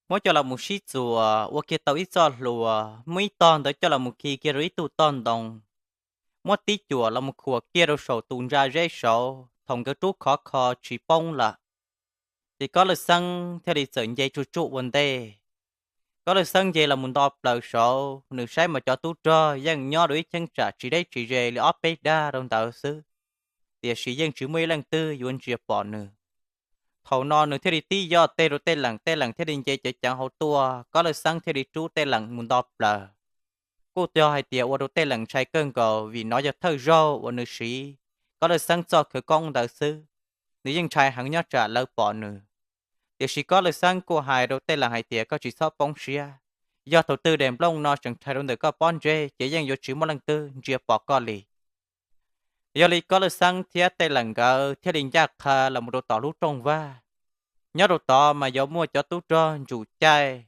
muab coj los mus sib txuas ua kiag tau ib txoj hlua, muab ib tog ntawd coj los mus khi kiag rau ib tug tog ntoo, muab tib cuam los mus khuam kiag rau saum tus ntsa zeb saud, thaum nkawd rub khov kho tsis poob lawm. Ces Kob Lawj Xeeb thiaj li txawm nce tsuj tsuj ua ntej. Kob Lawj Xeeb nce los mus nto plaws saud, nws saib mas cov tub rog yeej nyob rau ib cheeb tsam tsis deb tsis ze li ob peb dag rau ntawd xwb, tiam sis yeej tsis muaj ib leej twg yuav ntsia pom nws. Thaum no nws thiaj li tib yoj teg rau Tej Lees, Tej Lees thiaj li nce ceev ceev hauv tuaj, Kob Lawj Xeeb thiaj li rub Tej Lees mus nto plaws. Kuj yog hais tias ua rau Tej Lees ntshai kawg nkaus vim no yog thawj zaug uas nws siv Kob Lawj Xeeb txoj khawv koob ntawd xwb, nws yeej ntshai heev nyob tsam lawv pom nws. Tiam sis Kob Lawj Xeeb kuj hais rau Tej Lees hais tias, koj tsis txhob poob siab, yog thaum twg daim nplooj no tseem rhais rau ntawm koj pob ntseg ces yeej yuav tsis muaj leej twg ntsia pom koj li. Yog li Kob Lawj Xeeb thiab Tej Lees nkawd thiaj li ncaj qha los mus rau tom lub rooj vag. Nyob rau tod mas yuav muaj cov tub rog ntsum caij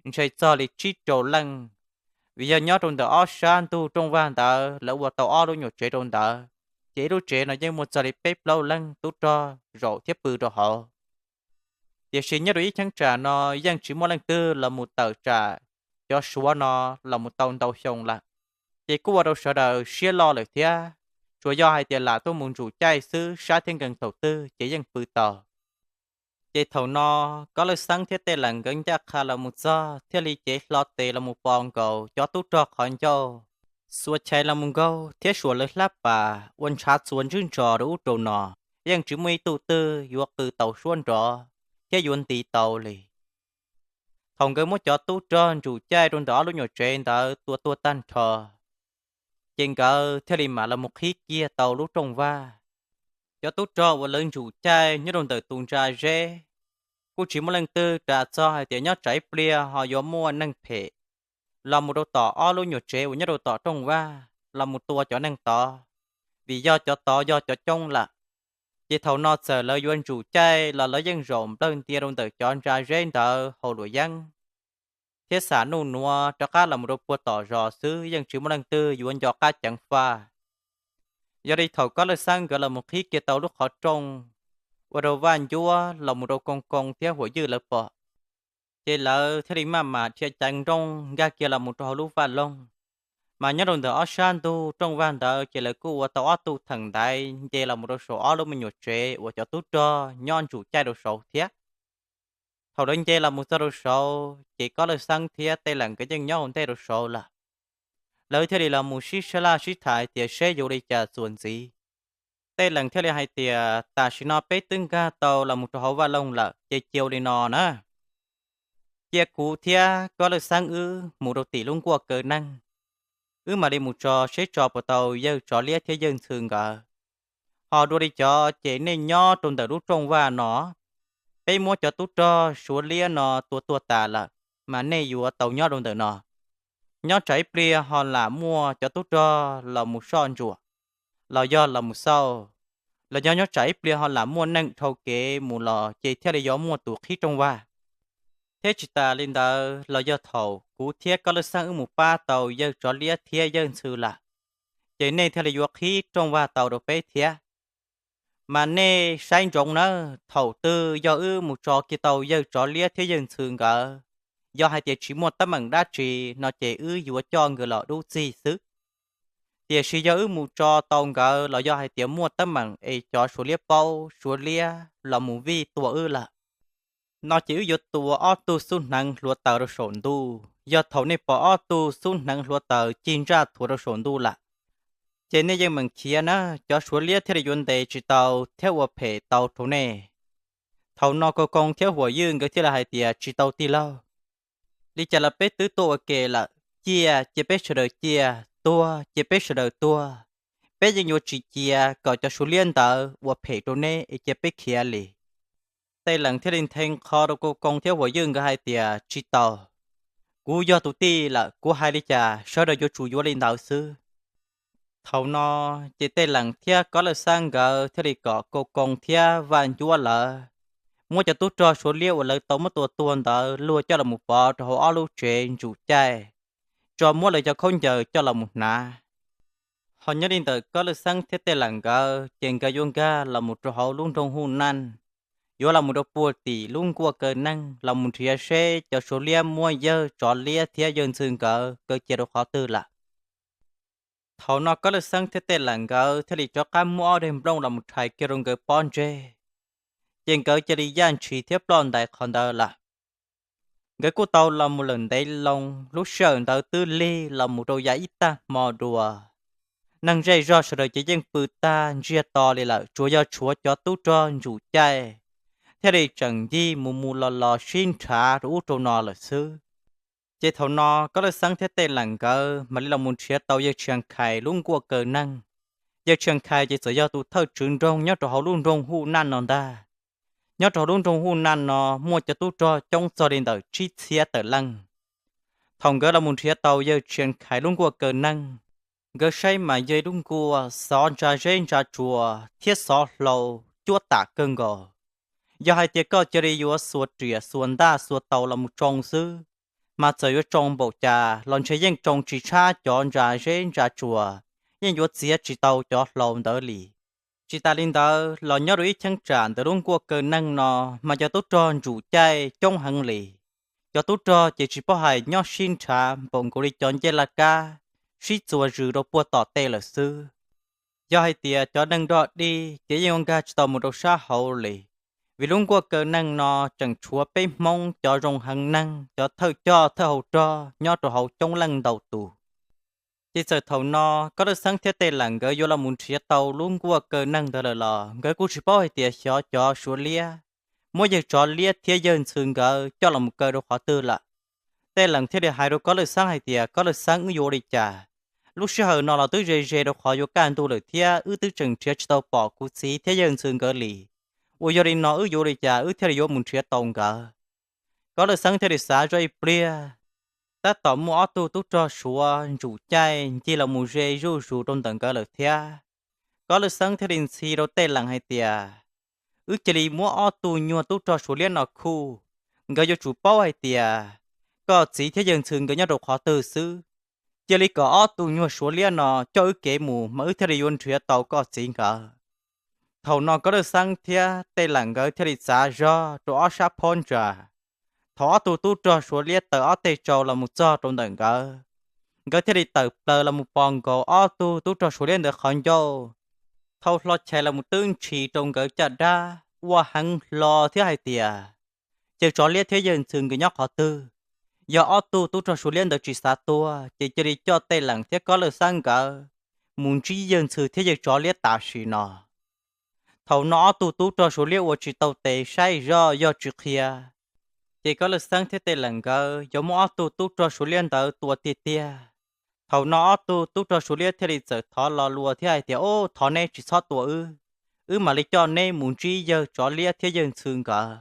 ntshai txog li tsib rau leej, vim yog nyob rau ntawm ob sab ntug rooj vag ntawd lawv ua tau ob lub nyuam tsev rau ntawd, ces ib lub tsev no yeej muaj txog li peb plaub leej tub rog zaum thiab pw rau hauv. Tiam sis nyob rau ib cheeb tsam no yeej tsis muaj leej twg los mus tawm tsam cov Suav no los mus tau ntau xyoo lawm, ces kuj ua rau sawv daws siab loj lawm thiab. Tsuas yog hais tias lam tuaj mus ntsum caij xwb, sab thiab nkees thaum twg ces yeej pw tau. Ces thaum no Kob Lawj Xeeb thiab Tej Lees nkawd ncaj qha los mus txog thiaj li cev hlo tes los mus pos nkaus cov tub rog qhov ncauj. Xuas chais los mus nkaug thiab suam lawv hlab pas ua ntshav txuas ntswb ntsos rau ub rau no, yeej tsis muaj ib tug twg yuav qw tau suab nrov thiab yuav nti tau li. Thaum nkawd muab cov tub rog ntsum caij rau ntawm ob lub nyuam tsev ntawd tua tuag tag nrho, ces nkawd thiaj li mam los mus qhib kiag tau lub rooj vag. Cov tub rog uas lawv ntsum caij nyob rau ntawm tus ntsa zeb, kuj tsis muaj leej twg ras txog hais tias nyob tsam ib pliag ho yuav muaj neeg phem los mus rau tom ob lub nyuam tsev uas nyob rau tom rooj vag los mus tua cov neeg tod, vim yog cov tod yog cov coob lawm. Ces thaum no txawm lawv yuav ntsum caij los lawv yeej zaum nplawg ntia rau ntawm cov ntsa zeb ntawd hauv luam yeeb, thiab xam nuj nuav rov qab los mus rau puag tom zos xwb, yeej tsis muaj leej twg yuav nco qab ceev faj. Yog li thaum Kob Lawj Xeeb nkawd los mus qhib kiag tau lub qhov rooj ua rau Vaj Ncuab los mus rau Koos Koos thiab Huam Ywj lawv pom, ces lawv thiaj li maj mam dhia ceev nrooj nkag kiag los mus rau hauv lub vaj loog. Mas nyob rau ntawm ob sab ntug rooj vag ntawd ces lawv kuj ua tau ob tug theem ntaiv nce los mus rau saum ob lub me nyuam tsev uas cov tub rog nyob ntsum caij rau saud thiab. Thaum lawv nce los mus txog rau saud ces Kob Lawj Xeeb thiab Tej Leem nkawd yeej nyob hauv ntej rau saud lawm. Lawv thiaj li los mus sib sab laj sib tham hais tias seb yuav ua li cas txuas ntxiv. Tej Leem thiaj li hais tias tam sim no peb twb nkag tau los mus rau hauv vaj loog lawm ces cia ua li no na, cia kuv thiab Kob Lawj Xeeb wb mus rau tim lub nkuaj kaw neeg, wb mam li mus tso seb tso puas tau yawg Tsov Liab thiab yawg Ntxhw nkawd. Ho dua li cov ces nej nyob rau ntawm lub rooj vag no, peb muab cov tub rog Suav Liab no tua tuag tas lawm, mas nej yuav tau nyob rau ntawm no. Nyob tsam ib pliag ho lam muaj cov tub rog los mus soj ntsuam, los yog los mus xauj, los yog nyob tsam ib pliag ho lam muaj neeg dhau kev mus los ces thiaj li yuav muaj tus qhib rooj vag. Thiab tsis tas li ntawd los yog thaum kuv thiab Kob Lawj Xeeb wb mus pab tau yawg Tsov Liab thiab yawg Ntxhw lawm, ces nej thiaj li yuav qhib rooj vag tau rau peb thiab. Mas nej saib ntsoov nawb, thaum twg yog wb mus tso kiag tau yawg Tsov Liab thiab yawg Ntxhw nkawd, yog hais tias tsis muaj teeb meem dab tsi no ces wb yuav coj nkawd los dub txig xwb. Tiam sis yog wb mus tso tau nkawd los yog hais tias muaj teeb meem es cov Suav Liab paub, Suav Liab los mus vij tua wb lawm, no ces wb yuav tua ob tug xub hneev hluav taws rau saum ntuj. Yog thaum nej pom ob tug xub hneev hluav taws cig ntsaj thuav rau saum ntuj lawm, ces nej yeej meem khiav na, cov Suav Liab thiaj li yuav ntes tsis tau thiab ua phem tau rau nej. Thaum no Koos Koos thiab Huam Ywj nkawd thiaj li hais tias tsis tau tij laug, li cas los peb twb tuaj ua ke lawm, ciaj cia peb sawv daws ciaj, tuag cia peb sawv daws tuag. Peb yeej yuav tsis cia kom cov Suav Liab ntawd ua phem rau neb es cia peb khiav li. Tej Lees thiaj li nthe qho rau Koos Koos thiab Huam Ywj nkawd hais tias tsis tau, kuv yog tus tij lawm, kuv hais li cas sawv daws yuav tsum yuav li ntawd xwb. Thaum no ces Tej Lees thiab Kob Lawj Xab nkawd thiaj li kom Koos Koos thiab Vaj Ncuab lawv muab cov tub rog Suav Liab uas lawv tau muab tua tuag ntawd luag coj los mus pov rau hauv ob lub tsev ntsum caij, tso muab lawv cov khaub ncaws coj los mus hnav. Ho nyob li ntawm Kob Lawj Xab thiab Tej Lees nkawd ces nkawd yuav nkag los mus rau hauv lub nroog Huj Naj, yuav los mus rau puag tim lub nkuaj kaw neeg los mus nrhiav seb cov Suav Liab muab yawg Tsov Liab thiab yawg Ntxhw nkawd kaw cia rau qhov twg lawm. Thaum no Kob Lawj Xab thiab Tej Lees nkawd thiaj li rov qab muab ob daig nplooj los mus rhais kiag rau nkawd pob ntseg, ces nkawd cia li yaj ntshis thiab ploj ntais qhov ntawd lawm. Nkawd kuj tau los mus lawm ntev loo, lub sij hawm ntawd twb lig los mus rau yav ib tag hmo dua. Neeg zej zog sawv daws ces yeej pw tag ntsiag to li lawm, tsuas yog tshuav cov tub rog ntsum caij thiaj li tseem ncig mus mus los los sib nrhav rau ub rau no lawm xwb. Ces thaum no Kob Lawj Xab thiab Tej Lees nkawd mam li los mus nrhiav tau yawg Tshias Khais lub nkuaj kaw neeg. Yawg Tshias Khais ces txawm yog tus thawj tswv nroog nyob rau hauv lub nroog Huj Naj no ntag. Nyob rau hauv lub nroog Huj Naj no muaj cov tub rog coob txog li ntawm tsib txhiab tawm leej. Thaum nkawd los mus nrhiav tau yawg Tshias Khais lub nkuaj kaw neeg, nkawd saib mas yog ib lub nkuaj xov ntsa zeb ntsa tsuas thiab xov hlau cuab tam kawg nkaus. Yog hais tias koj cia li yuav xuas riam xuas ntaj xuas taus los mus tsoo xwb, mas txawm yuav tsoo npaum cas los ntshe yeej tsoo tsis tshab cov ntsa zeb ntsa tsuas, yeej yuav txiav tsis tau cov hlau ntawd li. Tsis tas li ntawd los nyob rau ib cheeb tsam ntawm lub nkuaj kaw neeg no, mas cov tub rog ntsum caij coob heev li. Cov tub rog ces tsis paub hais nyob sib nrhav npaum nkaus li cov ncej laj kab sib txuas zws rau puag tom tej lawm xwb. Yog hais tias cov neeg dog dig ces yeej yuav nkag tsis tau mus rau sab hauv li, vim lub nkuaj kaw neeg no tseem tshuav peb Hmoob cov zoo heev neeg, cov thawj coj thawj hau rog nyob rau hauv coob leej ntau tus. Ces txawm thaum no Koj Lwj Xeeb thiab Tej Leem nkawd yuav los mus nrhiav tau lub nkuaj kaw neeg ntawd lawm los nkawd kuj tsis paub hais tias xyov cov Suav liab muab yawg Tsov Liab thiab yawg Ntxhw nkawd coj los mus kaw rau qhov twg lawm. Tej Leem thiaj li hais rau Koj Lwj Xeeb hais tias, Koj Lwj Xeeb, wb yuav ua li cas? Lub sij hawm no los twb ze ze rau qhov yuav kaj ntug lawm thiab wb twb tseem nrhiav tsis tau pom kuv txiv thiab yawg Ntxhw nkawd li. Uas yog li no wb yuav ua li cas wb thiaj li yuav mus nrhiav tau nkawd? Koj Lwj Xeeb thiaj li xav zoj ib pliag, tab tom muaj ob tug tub rog Suav ntsum caij ncig los mus ze zuj zus rau ntawm nkawd lawm thiab. Koj Lwj Xeeb thiaj li ntxhi rau Tej Leem hais tias, Wb cia li muab ob tug nyuag tub rog Suav liab no khuj, nkawd yuav tsum paub hais tias koj txiv thiab yawg Ntxhw nkawd nyob rau qhov twg xwb. Cia li kom ob tug nyuag Suav liab no coj wb kev mus mas wb thiaj li yuav nrhiav tau koj txiv nkawd. Thaum no Koj Lwj Xeeb thiab Tej Leem nkawd thiaj li txav zog rau ob sab phab ntsa. Thaum ob tug tub rog Suav liab taws ob teg tsau los mus txog rau ntawm nkawd, nkawd thiaj li tawm plaws los mus pos nkaus ob tug tub rog Suav liab ntawd qhov ncauj, thau hlo chais los mus twb ntshis rau nkawd caj dab ua heev hlo thiab hais tias, Yawg Tsov Liab thiab yawg Ntxhw nkawd nyob qhov twg? Yog ob tug tub rog Suav liab ntawd tsis xav tuag ces cia li coj Tej Leem thiab Koj Lwj Xeeb nkawd mus ntsib yawg Ntxhw thiab yawg Tsov Liab tam sim no. Thaum no ob tug tub rog Suav liab ua tsis tau tes saib zoj yog tsis qhia, ces Koj Lwj Xeeb thiab Tej Leem nkawd yuav muab ob tug tub rog Suav liab ntawd tua tiag tiag. Thaum no ob tug tub rog Suav liab thiaj li txawm thov lo lus thiab hais tias, Ub, thov neb tsis txhob tua wb, wb mam li coj neb mus ntsib yawg Tsov Liab thiab yawg Ntxhw nkawd.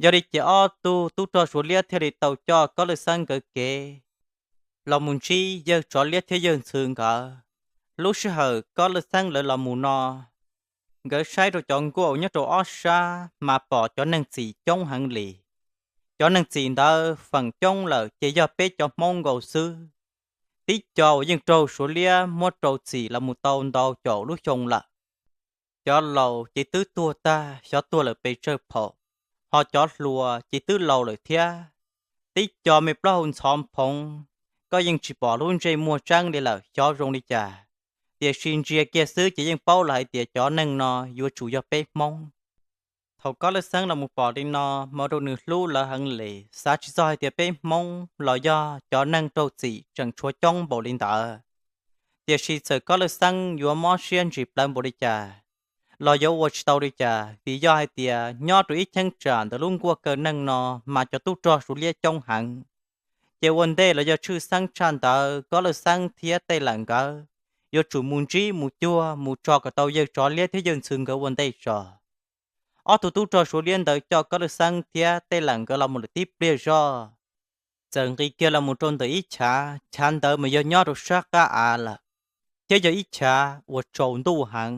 Yog li ces ob tug tub rog Suav liab thiaj li tau coj Koj Lwj Xeeb nkawd kev los mus ntsib yawg Tsov Liab thiab yawg Ntxhw nkawd. Lub sij hawm Koj Lwj Xeeb lawv los mus no, nkawd saib rau cov nkuaj nyob rau ob sab mas pom cov neeg txim coob heev li. Cov neeg txim ntawd feem coob lawm ces yog peb cov Hmoob nkaus xwb. Tib co uas yeej raug Suav liab muab rau txim los mus tau ntau caum lub xyoo lawm. Cov laus ces twb tuag tag, xyov tuag lawm pes tsawg phaum, ho cov hluas ces twb laus lawm thiab. Tib co me plaub hau ntxhov phoov, koj yeej tsis pom lub ntsej muag tseeb li lawm xyov zoo li cas, tiam sis ntsia kiag xwb ces yeej paub lawm hais tias cov neeg no yuav tsum yog peb Hmoob. Thaum Koj Lwj Xeeb los mus pom li no, mas ua rau nws hlub lawv heev li, xav tsis txog hais tias peb Hmoob los yog cov neeg raug txim tseem tshuav coob npaum li ntawd. Tiam sis txawm Koj Lwj Xeeb yuav mob siab ntsis plawv npaum li cas los yuav ua tsis tau li cas, vim yog hais tias nyob rau ib cheeb tsam ntawm lub nkuaj kaw neeg no mas cov tub rog Suav liab coob heev. Ces ua ntej los yog tshwj xeeb tshaj ntawd Koj Lwj Xeeb thiab Tej Leem nkawd yuav tsum mus ntsib mus cuag mus tso kom tau yawg Tsov Liab thiab yawg Ntxhw nkawd ua ntej tso. Ob tug tub rog Suav liab ntawd coj Koj Lwj Xeeb thiab Tej Leem nkawd los mus lawm tib pliag zog, txawm nqis kiag los mus rau ntawm ib chav, chav ntawd mas yog nyob rau sab qab av lawm, thiab yog ib chav uas tsaus ntuj heev.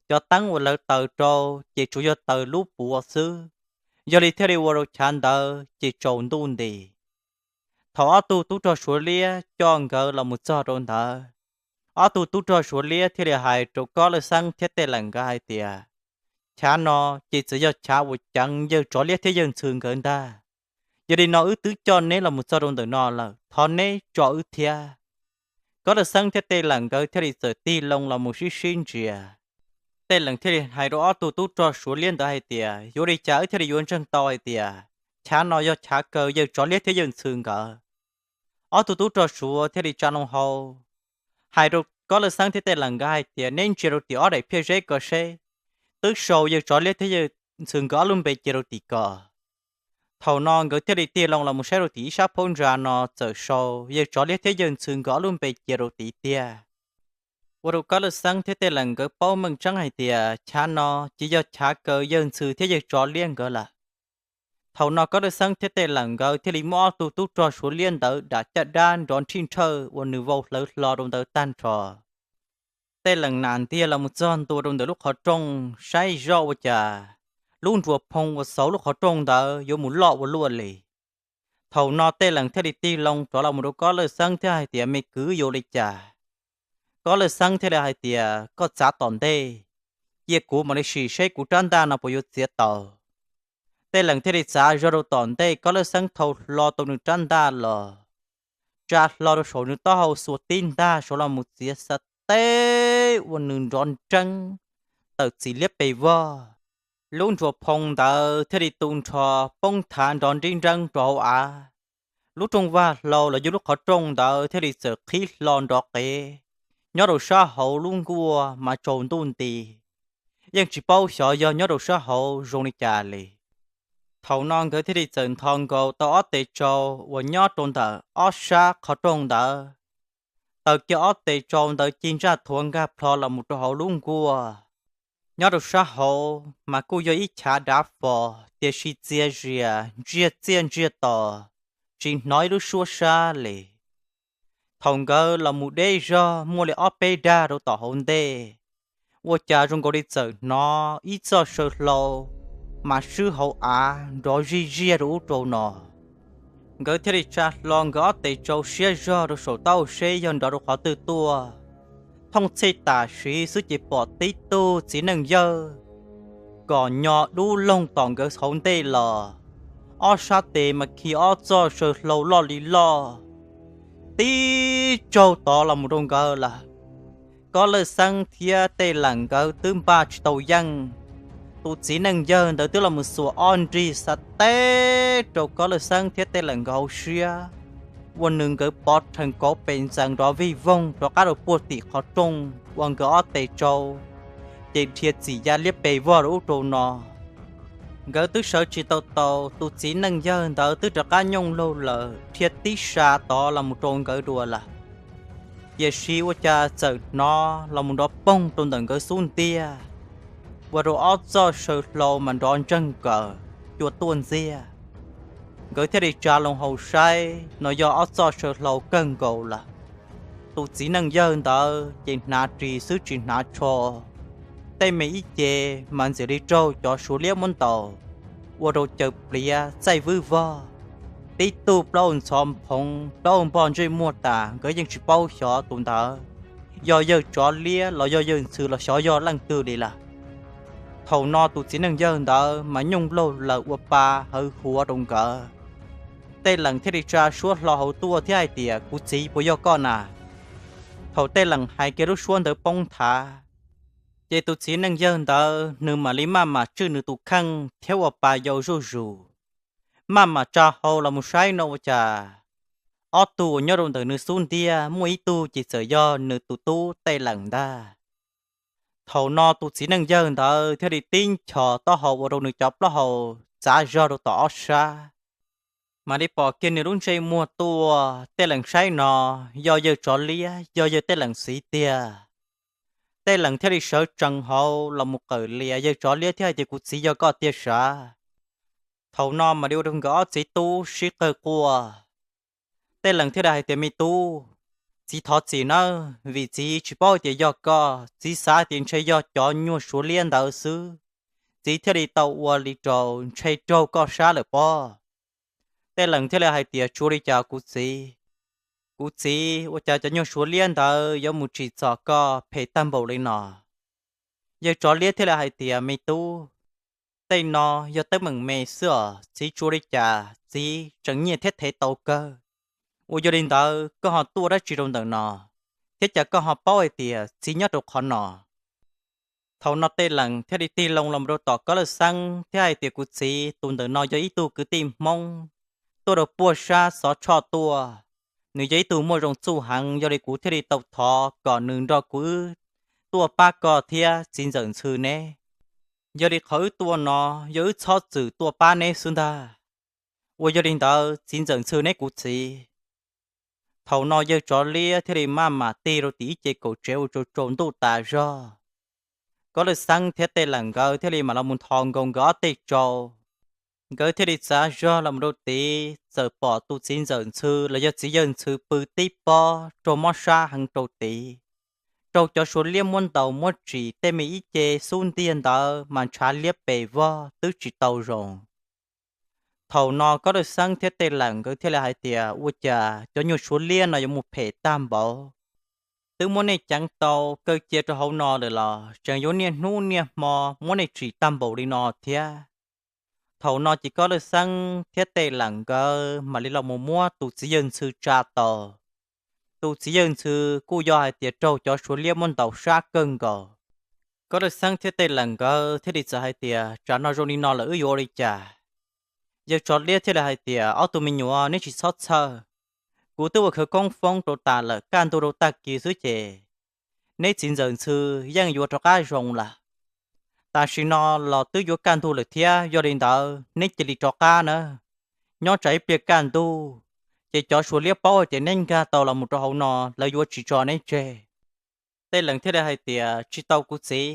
Cov teeb uas lawv taws rau ces tsuas yog taws lub puav xwb, yog li thiaj li ua rau chav ntawd ces tsaus ntuj nti. Thaum ob tug tub rog Suav liab coj nkawd los mus txog rau ntawd, ob tug tub rog Suav liab thiaj li hais rau Koj Lwj Xeeb thiab Tej Leem nkawd hais tias, Chav no ces txawm yog chav uas ceev yawg Tsov Liab thiab yawg Ntxhw nkawd ntag. Yog li no wb twb coj neb los mus txog rau ntawm no lawm, thov neb tso wb thiab. Koj Lwj Xeeb thiab Tej Leem nkawd thiaj li txawm tig loo los mus sib sib ntsia. Tej Leem thiaj li hais rau ob tug tub rog Suav liab ntawd hais tias, Yuav li cas wb thiaj li yuav ntseeg tau hais tias chav no yog chav kaw yawg Tsov Liab thiab yawg Ntxhw nkawd? Ob tug tub rog Suav thiaj li tsa loo hau hais rau Koj Lwj Xeeb thiab Tej Leem nkawd hais tias, Neb ntsia rau tim ob daim phiaj zeb ko seb, twb sau yawg Tsov Liab thiab yawg Ntxhw nkawd ob lub npe cia rau tim ko. Thaum no nkawd thiaj li tig loo los mus saib rau tim ib sab phab ntsa no txawm sau yawg Tsov Liab thiab yawg Ntxhw nkawd ob lub npe cia rau tid tiag. Ua rau Koj Lwj Xeeb thiab Tej Leem nkawd paub meej tseeb hais tias chav no ces yog chav kaw yawg Ntxhw thiab yawg Tsov Liab nkawd lawm. Thaum no Koj Lwj Xeeb thiab Tej Leem nkawd thiaj li muab ob tug tub rog Suav liab ntawd dam caj dab nrov nrhij nrhawj ua nws vau hlawv hlo rau ntawd tag nrho. Tej Leem nam ntiag los mus txog ntua rau ntawm lub qhov rooj saib zoj ua cas lub nruas phoo uas xauv lub qhov rooj ntawd yuav mus loj ua luaj li. Thaum no Tej Leem thiaj li tig loo rov los mus rau Koj Lwj Xeeb thiab hais tias, Me kwv, yuav li cas? Koj Lwj Xeeb thiaj li hais tias, Koj txav tom ntej, cia kuv mam li sim seb kuv rab ntaj no puas yuav txiav tau. Tej Leem thiaj li txav zog rau tom ntej, Koj Lwj Xeeb thau hlo tau nws rab ntaj los, tsa hlo rau saum nws taub hau xuas tib ntag saud los mus txiav xav teb ua nws nrov nreeb tawm txim liab pes vog. Lub nruas phoo ntawd thiaj li tu nrho poob thav nrov nrib nreeb rau hauv av. Lub rooj vag hlau los yog lub qhov rooj ntawd thiaj li txawm qhib hlo nrov qev nyob rau sab hauv lub nkuaj mas tsaus ntuj nti, yeej tsis paub xyov yog nyob rau sab hauv zoo li cas li. Thaum no nkawd thiaj li txawm nthos nkaus tau ob tes tsau uas nyob rau ntawm ob sab qhov rooj ntawd. Taws kiag ob tes tsau ntawd ci ntsaj thuav nkag plho los mus rau hauv lub nkuaj. Nyob rau sab hauv mas kuj yog ib chav dav fos tiam sis txias zias ntsiag txiaj ntsiag to, tsis hnov ib lub suab sab li. Thaum nkawd los mus deb zog muaj li ob peb dag rau tom hauv ntej, ua cas zoo nkaus li txawm hnov ib txoj saw hlau mas swb hauv av nrov zij ziaj rau ub rau no. Nkawd thiaj li tsa hlo nkawd ob tes tsau siab zog rau saum taub hau seb yog nrov rau qhov twg tuaj. Thooj txhij tam sim xwb ces pom tib tug txiv neej yawg kom nyo dub loog tom nkawd hauv ntej los, ob sab tes mas khi ob txoj saw hlau loj li loj tib tsaug tod los mus rau nkawd lawm. Kob Lawj Xeeb thiab Tej Leem nkawd twb npaj tsis tau yeej. Tus txiv neej yawg ntawd twb los mus xuas ob nrig xav teb rau Kob Lawj Xeeb thiab Tej Leem nkawd hauv siab, ua rau nkawd pov rhees kauv pes ntxees nrov vij voog rov qab rau puag tim qhov rooj uas nkawd ob tes tsau ces dhia txim ya liab pes vog rau ub rau no. Nkawd twb sawv tsis tau taus, tus txiv neej yawg ntawd twb rov qab nyooj laug lawm dhia tib sa tod los mus rau nkawd dua lawm. Tiam sis ua cas txawm hnov los mus nrov poog rau ntawm nkawd xub ntiag, ua rau ob txoj saw hlau mas nrov ntseeg kawg, cua tuaj ntxiag. Nkawd thiaj li tsa loo hau saib no yog ob txoj saw hlau kawg nkaus lawm. Tus txiv neej yawg ntawd ces hnav ris xwb tsis hnav tsho, tej me ib ce mas ntxim li raug cov suav liab muab ntaus, ua rau caws pliav txaij vwb vog. Tib tug plaub ntxhov phoov plaub npog ntsej muag tas, nkawd yeej tsis paub xyov tus ntawd yog yawg Tsov Liab los yog yawg Ntxhw los xyov yog leej twg li lawm. Thaum no tus txiv neej yawg ntawd mas nyooj laug lawm ua pa hawv huav rau nkawd. Tej Leem thiaj li tsa suab hlo hauv tuaj thiab hais tias, Kuv txiv, puas yog koj na? Thaum Tej Leem hais kiag lub suab ntawd poob nthav, ces tus txiv neej yawg ntawd nws mam li maj mam tswj nws tus kheej thiab ua pa yau zuj zus, maj mam tsa hau los mus saib no ua cas ob tug uas nyob rau ntawm nws xub ntiag muaj ib tug ces txawm yog nws tus tub Tej Leem ntag. Thaum no tus txiv neej yawg ntawd thiaj li tib nchos taub hau ua rau nws cov plaub hau txav zog rau tom ob sab, mam li pom kiag nws lub ntsej muag tuaj. Tej Leem saib no yog yawg Tsov Liab, yog yawg Tej Leem txiv tiag. Tej Leem thiaj li sawv tsees hauv los mus qawm lias yawg Tsov Liab thiab hais tias, Kuv txiv, yog koj tiag sav? Thaum no mam li ua rau nkawd ob txiv tub sib qawg quaj. Tej Leem thiaj li hais tias, Me tub, txiv thov txim nawb, vim txiv tsis paub tias yog koj, txiv xav tias ntshe yog cov nyuag suav liab ntawd xwb, txiv thiaj li tau ua li rau, ntshe raug koj sab lawm pob. Tej Leem thiaj li hais tias, Tsuav li cas kuv txiv? Kuv txiv, ua cas cov nyuag suav liab ntawd yuav mus tsim txom koj phem tag npaum li no? Yawg Tsov Liab thiaj li hais tias, Me tub, tej no yog teeb meem me xwb os, txiv tsuav li cas txiv tseem nyiaj thiab thev tau kawg. Ua yog li ntawd koj ho tuaj dab tsi rau ntawm no, thiab cas koj ho paub hais tias txiv nyob rau qhov no? Thaum no Tej Leem thiaj li tig loo los rau tom Kob Lawj Xeeb thiab hais tias, Kuv txiv, tus ntawm no yog ib tug kwv tij Hmoob tuaj rau puag sab Xov Tshoj tuaj. Nws yog ib tug muaj zoo txuj heev, yog li kuv thiaj li tau thov kom nws nrog kuv wb tuaj pab koj thiab txiv ntxawm Ntxhw neb. Yog li qhov wb tuaj no yog wb txhob txwm tuaj pab neb xwb ntag. Ua yog li ntawd txiv ntxawm Ntxhw neb kuv txiv. Thaum no yawg Tsov Liab thiaj li maj mam tig rau tim ib ce kaum tsev ua tsaus tsaus ntuj tas zog. Kob Lawj Xeeb thiab Tej Leem nkawd thiaj li mam los mus nthos nkaus nkawd ob tej tsau. Nkawd thiaj li txav zog los mus rau tid, txawm pom tus txiv ntxawm Ntxhw los yog txiv yawg Ntxhw pw tib pob raug mob sab heev rau tid, raug cov suav liab muab ntaus muab tsim tej me ib ce xub ntiag ntawd mas ntshav liab pes vog twb tsis tau zoo. Thaum no Kob Lawj Xeeb thiab Tej Leem nkawd thiaj li hais tias, Ua cas cov nyuag suav liab no yuav mus phem tag npaum? Twb muab nej ceev tau kaw cia rau hauv no lawm los tseem yuav niaj hnub niaj hmo muab nej tsim tag npaum li no thiab? Thaum no ces Kob Lawj Xeeb thiab Tej Leem nkawd mam li los mus muab tus txiv yawg Ntxhw tsa tau. Tus txiv yawg Ntxhw kuj yog hais tias raug cov suav liab muab ntaus sab kawg nkaus. Kob Lawj Xeeb thiab Tej Leem nkawd thiaj li txawm hais tias, Tsam no zoo li no lawm wb yuav ua li cas? Yawg Tsov Liab thiaj li hais tias, Ob tug me nyuam, neb tsis txhob txhawj. Kuv twb ua khawv koob foob rau tas lawm, kaj ntug rau tag kis xwb ces neb txiv ntxawm Ntxhw yeej yuav rov qab zoo lawm. Tam sim no los twb yuav kaj ntug lawm thiab, yog li ntawd neb cia li rov qab nawb. Nyob tsam ib pliag kaj ntug, ces cov Suav liab paub hais tias neb nkag tau los mus rau hauv no, lawv yuav tsis tso neb tseg. Tej Lees thiaj li hais tias, Tsis tau kuv txiv,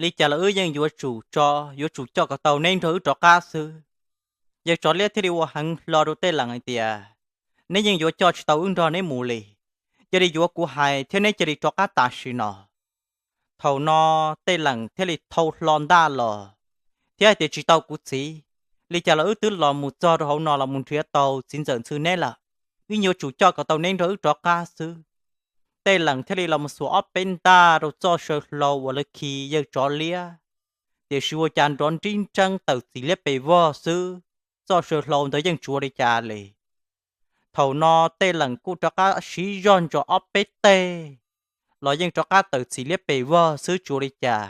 li cas los wb yeej yuav tsum tso, yuav tsum coj kom tau neb nrog wb rov qab xwb. Yawg Tsov Liab thiaj li ua heev hlo rau Tej Lees hais tias, Neb yeej yuav coj tsis tau wb nrog neb mus li. Cia li yuav kuv hais thiab neb cia li rov qab tam sim no. Thaum no Tej Lees thiaj li thau hlo ntaj los thiab hais tias, Tsis tau kuv txiv, li cas los wb twb los mus txog rau hauv no los mus nrhiav tau txiv ntxawm Ntxhw neb lawm, wb yuav tsum coj kom tau neb nrog wb rov qab xwb. Tej Lees thiaj li los mus xuas ob peb ntaj rau txoj saw hlau uas lawv khi yawg Tsov Liab, tiam sis ua cas nrov nrib nreeb tawm txiv liab pes vog xwb, txoj saw hlau ntawd yeej tsis ua li cas li. Thaum no Tej Lees kuj rov qab siv zog ntso ob peb teg los yeej rov qab tawm txiv liab pes vog xwb tsis ua li cas.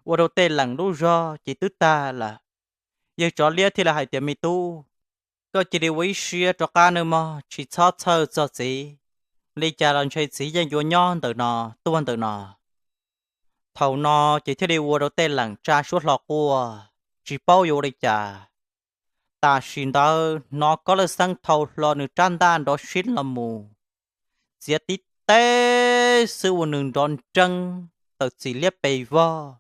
Ua rau Tej Lees lub zog ces twb tag lawm. Yawg Tsov Liab thiaj li hais tias, Me tub, koj cia li ua ib siab rov qab nawb mog, tsis txhob txhawj txog txiv. Li cas los ntshe txiv yeej yuav nyob ntawm no, tuaj ntawm no. Thaum no ces thiaj li ua rau Tej Lees tsa suab hlo quaj, tsis paub yuav ua li cas. Tam sim ntawd hnov Kob Lawj Xeeb thau hlo nws rab ntaj nrov sib los mus, txiav tib teg xwb ua nws nrov nreeb tawm txiv liab pes vog.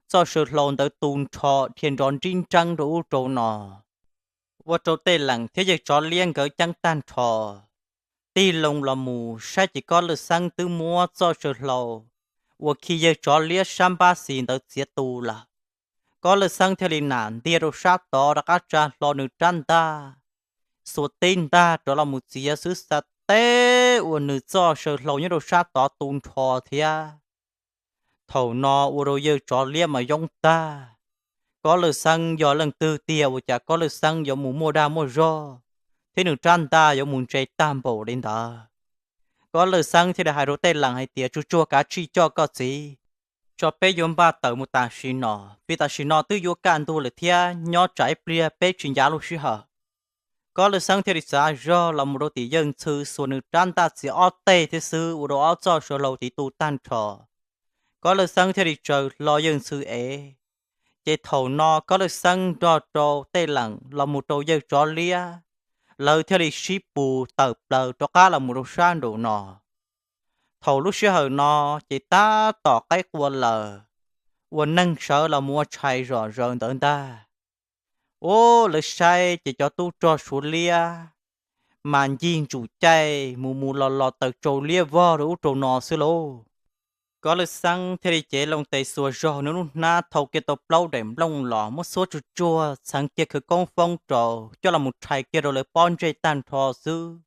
Txoj saw hlau ntawd tu nrho dhia nrov nrib nreeb rau ub rau no, ua rau Tej Lees thiab yawg Tsov Liab nkawd ceeb tag nrho. Tig loo los mus saib ces Kob Lawj Xeeb twb muab txoj saw hlau uas khi yawg Tsov Liab sab npab xis ntawd txiav tu lawm. Kob Lawj Xeeb thiaj li nam ntiag rau sab tod rov qab tsa hlo nws rab ntaj, xuas tib ntaj rov los mus txiav xwb xa teb ua nws txoj saw hlau nyob rau sab tod tu nrho thiab. Thaum no ua rau yawg Tsov Liab mas yoob tag. Kob Lawj Xeeb yog leej twg tiag ua cas Kob Lawj Xeeb yuav mus muaj dag muaj zog thiab nws rab ntaj yuav mus ntse tag npaum li ntawd? Kob Lawj Xeeb thiaj li hais rau Tej Lees hais tias, Tsuag tsuag kav tsij coj koj txiv, tso peb yuav npaj tawm mus tam sim no, vim tam sim no twb yuav kaj ntug lawm thiab nyob tsam ib pliag peb tsis ncav lub sij hawm. Kob Lawj Xeeb thiaj li txav zog los mus rau tim yawg Ntxhw xuas nws rab ntaj txiav ob teg thiab xwb ua rau ob txoj saw hlau tiv tu tag nrho. Kob Lawj Xeeb thiaj li tsaws hlo yawg Ntxhw ev. Ces thaum no Kob Lawj Xeeb nrog rau Tej Lees los mus rau yawg Tsov Liab, lawv thiaj li sib pus tawm plaws rov qab los mus rau sab nraum no. Thaum lub sij hawm no ces tab tom qaib qua lawm, ua neeg sawv los mus ua tshais zom zaws ntawd ntag. Ub, lawv saib ces cov tub rog Suav liab mas ncig ntsum caij mus mus los los taws tsau liab vog rau ub rau no xwb lauj. Kob Lawj Xeeb thiaj li cev loo tes xuas zog nws lub hnab thau kiag tau plaub daim nplooj los muab xuab tsuag tsuag txheev kiag khawv koob foob rau coj los mus rhais kiag rau lawv pob ntseg tag nrho xwb.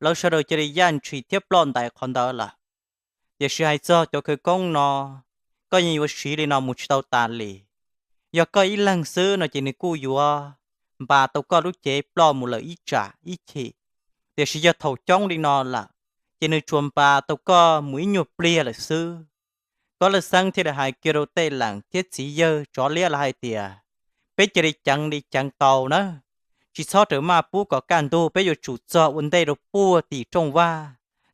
Lawv sawv daws cia li yaj ntshis thiab ploj ntais qhov ntawd lawm. Tiam sis hais txog cov khawv koob no, koj yeej yuav siv li no mus tsis tau tas li. Yog koj ib leeg xwb no ces nws kuj yuav npas tau koj lub cev ploj mus lawm ib tsam ib chim. Tiam sis yog thaum coob li no lawm, ces nws tsuas npas tau koj mus ib nyuag pliag lawm xwb. Kob Lawj Xeeb thiaj li hais kiag rau Tej Lees thiab txiv yawg Tsov Liab lawv hais tias, Peb cia li ceev li ceev tau na, tsis txhob rawm maj pub kom kaj ntug, peb yuav tsum txog ua ntej rau puag tim rooj vag,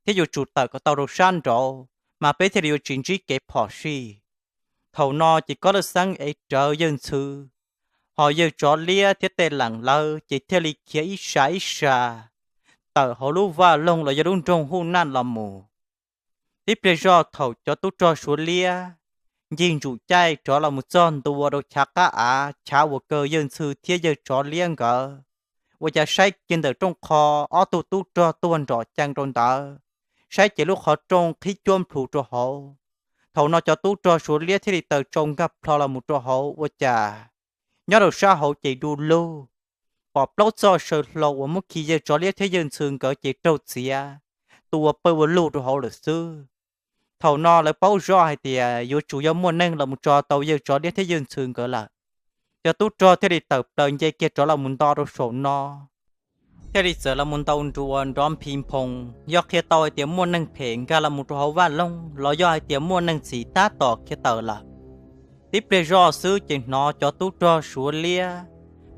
thiab yuav tsum tawm kom tau rau sab nraud, mas peb thiaj li yuav tsis ntsib kev phom sij. Thaum no ces Kob Lawj Xeeb ev rawv yawg Ntxhw, ho yawg Tsov Liab thiab Tej Lees lawv ces thiaj li khiav ib sab ib sab tawm hauv lub vaj loog los yog lub nroog Huj Naj los mus. Tib pliag zoj thaum cov tub rog Suav liab ncig ntsum caij rov los mus txog ntua rau chav qab av, chav uas kaw yawg Ntxhw thiab yawg Tsov Liab nkawd, ua cas saib kiag ntawm rooj qho ob tug tub rog tuag nrom cees rau ntawd, saib ces lub qhov rooj qhib cuab nplhu rau hauv. Thaum no cov tub rog Suav liab thiaj li taws tsau nkag plho los mus rau hauv ua cas nyob rau sab hauv ces du lug, pom plaub txoj saw hlau uas muab khi yawg Tsov Liab thiab yawg Ntxhw nkawd ces raug txiav, tua pawg ua lug rau hauv lawm xwb. Thaum no lawv paub zoj hais tias yuav tsum yog muaj neeg los mus tso tau yawg Tsov Liab thiab yawg Ntxhw nkawd lawm. Cov tub rog thiaj li tawm plaws nce kiag rov los mus nto rau saum no, thiaj li txawm los mus ntaus nruas nrov nphi nphoo. Yog qhia tau hais tias muaj neeg phem nkag los mus rau hauv vaj loog los yog hais tias muaj neeg txim tab tom khiav tawm lawm. Tib pliag zoj xwb ces hnov cov tub rog Suav liab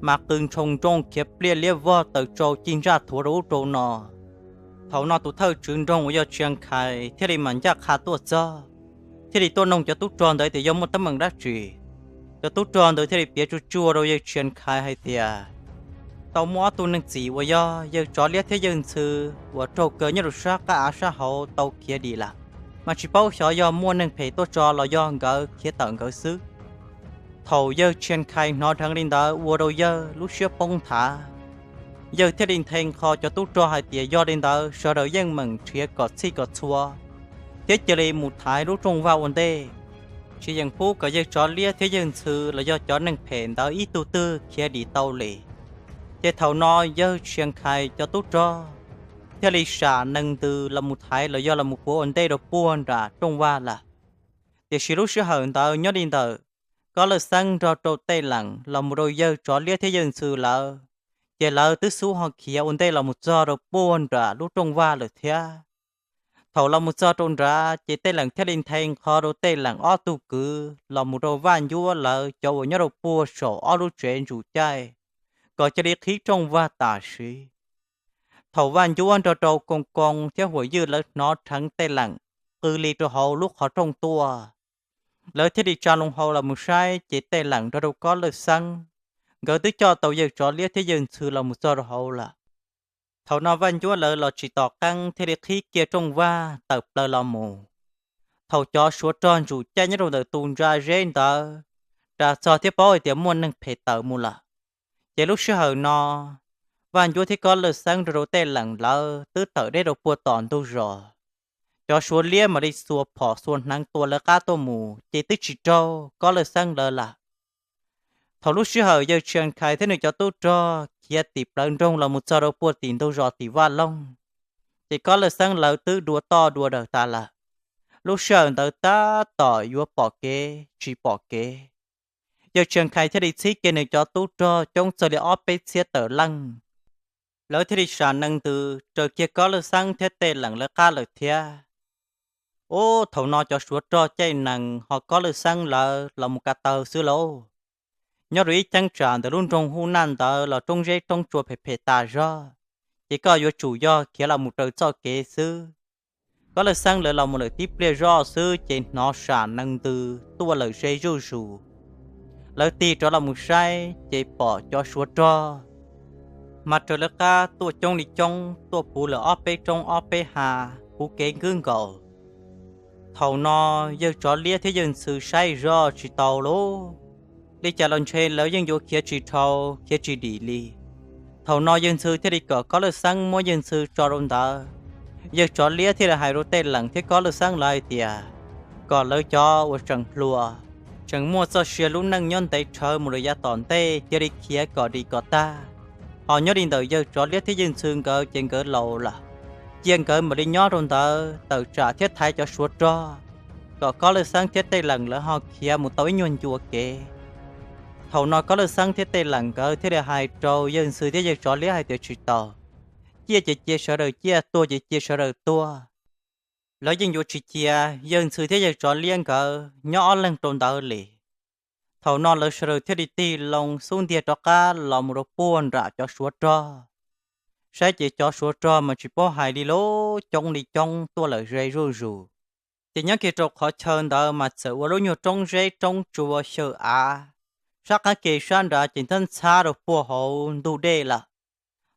mas qw ntshoo nrooj khiav pliaj liab vog taws tsau ci ntsaj thuav rau ub rau no. Thaum no tus thawj tswv nroog uas yog Tshia Khais thiaj li mas ncaj qha tuaj txog, thiaj li tuaj noog cov tub rog ntawd tias yog muaj teeb meem dab tsi. Cov tub rog ntawd thiaj li piav tsuj tsuag rau yawg Tshia Khais hais tias, tau muaj ob tug neeg txim uas yog yawg Tsov Liab thiab yawg Ntxhw uas raug kaw nyob rau sab qab av sab hauv tau khiav dim lawm, mas tsis paub xyov yog muaj neeg phem tuaj tso los yog nkawd khiav tawm nkawd xwb. Thaum yawg Tshia Khais hnov dheev li ntawd ua rau yawg lub siab poob nthav. Yawg thiaj li nthe nqho cov tub rog hais tias yog li ntawd sawv daws yeej meem nrhiav kom txhij kom txhua thiab cia li mus thaiv lub rooj vag ua ntej, tsis yeem pub kom yawg Tsov Liab thiab yawg Ntxhw los yog cov neeg phem ntawd ib tug twg khiav dim tau li. Ces thaum no yawg Tshia Khais cov tub rog thiaj li sam nees ntws los mus thaiv los yog los mus puav ua ntej rau puag nram rooj vag lawm. Tiam sis lub sij hawm ntawd nyob li ntawm Kob Lawj Xeeb nrog rau Tej Leem los mus rau yawg Tsov Liab thiab yawg Ntxhw lawv, ces lawv twb xub ho khiav ua ntej los mus txog rau puag nram lub rooj vag lawm thiab. Thaum los mus txog rau nrad ces Tej Leem thiaj li nthe nqho rau Tej Leem ob tug kwv los mus rau Vaj Ncuab lawv cov uas nyob rau puag saum ob lub tsev ntsuj caij, kom cia li qhib rooj vag tam sim. Thaum Vaj Ncuab nrog rau Koo Koo thiab Huam Ywj lawv hnov dheev Tej Leem qw li rau hauv lub qhov rooj tuaj, lawv thiaj li tsa loo hau los mus saib ces Tej Leem nrog rau Kob Lawj Xeeb, nkawd twb coj tau yawg Tsov Liab thiab yawg Ntxhw los mus txog rau hauv lawm. Thaum no Vaj Ncuab lawv los tsis tos qeeb thiaj li qhib kiag rooj vag tawm plaws los mus. Thaum cov Suav rog ntsuj caij nyob rau ntawm tus ntsa zeb ntawd ras txog thiab paub hais tias muaj neeg phem tawm mus lawm, ces lub sij hawm no Vaj Ncuab thiab Kob Lawj Xeeb nrog rau Tej Leem lawv twb tawm deb rau puag tom ntug zos. Cov Suav liab mam li xuas phom xuas hneev tua lawv qab tuaj mus ces twb tsis raug Kob Lawj Xeeb lawv lawm. Thaum lub sij hawm yawg Tshia Khais thiab nws cov tub rog khiav tim plawv nroog los mus txog rau puag tim ntug zos tim Vaj Loog, ces Kob Lawj Xeeb lawv twb dua toj dua dawm tas lawm. Lub sij hawm ntawd tab tom yuav pom kev tsis pom kev, yawg Tshia Khais thiaj li txhib kiag nws cov tub rog coob txog li ob peb txhiab tawm leej, lawv thiaj li sam nees ntws raws kiag Kob Lawj Xeeb thiab Tej Leem lawv qab lawm thiab. Ub, thaum no cov Suav rog caij nees ho Kob Lawj Xeeb lawv los mus ka taw xwb lauj. Nyob rau ib cheeb tsam ntawm lub nroog Hub Naj ntawd los roob zeb roob tsua phem phem tas zog, ces koj yuav tsum yog khiav los mus raws txoj kev xwb. Kob Lawj Xeeb lawv los mus lawm tib pliag zoj xwb ces hnov sam nees ntws tuaj lawm ze zuj zus. Lawv tig rov los mus saib ces pom cov Suav rog mas raws lawv qab tuaj coob li coob, tuaj puv lawm ob peb roob ob peb hav puv kev nkwb nkaus. Thaum no yawg Tsov Liab thiab yawg Ntxhw saib zoj tsis tau lauj, li cas los ntshe lawv yeej yuav khiav tsis dhau khiav tsis dim li. Thaum no yawg Ntxhw thiaj li kom Kob Lawj Xeeb muab yawg Ntxhw tso rau ntawd. Yawg Tsov Liab thiaj li hais rau Tej Leem thiab Kob Lawj Xeeb lawv hais tias kom lawv cov uas tseem hluas, tseem muaj txoj sia lub neej nyob ntev rhawv mus rau yav tom ntej cia li khiav kom dim kom tag. Ho nyob li ntawm yawg Tsov Liab thiab yawg Ntxhw nkawd ces nkawd laus lawm, cia nkawd mam li nyob rau ntawd tawm tsam thiab thaiv cov Suav rog, kom Kob Lawj Xeeb thiab Tej Leem lawv ho khiav mus tau ib nyuag ncua kev. Thaum no Kob Lawj Xeeb thiab Tej Leem nkawd thiaj li hais rau yawg Ntxhw thiab yawg Tsov Liab hais tias tsis tau, ciaj ces cia sawv daws ciaj, tuag ces cia sawv daws tuag. Lawv yeej yuav tsis cia yawg Ntxhw thiab yawg Tsov Liab nkawd nyob ob leeg rau ntawd li. Thaum no lawv sawv daws thiaj li tig loo xub ntiag rov qab los mus rau puag nram cov Suav rog, saib ces cov Suav rog mas tsis paub hais li lauj, coob li coob tuaj lawm ze zuj zus. Ces nyob kiag rau qhov chaw ntawd mas txawm ua lub nyuag roob zeb roob tsua xyaw av, sab qab ke sab nrad ces ntxhab ntxhab rau puag hauv ntug dej lawm.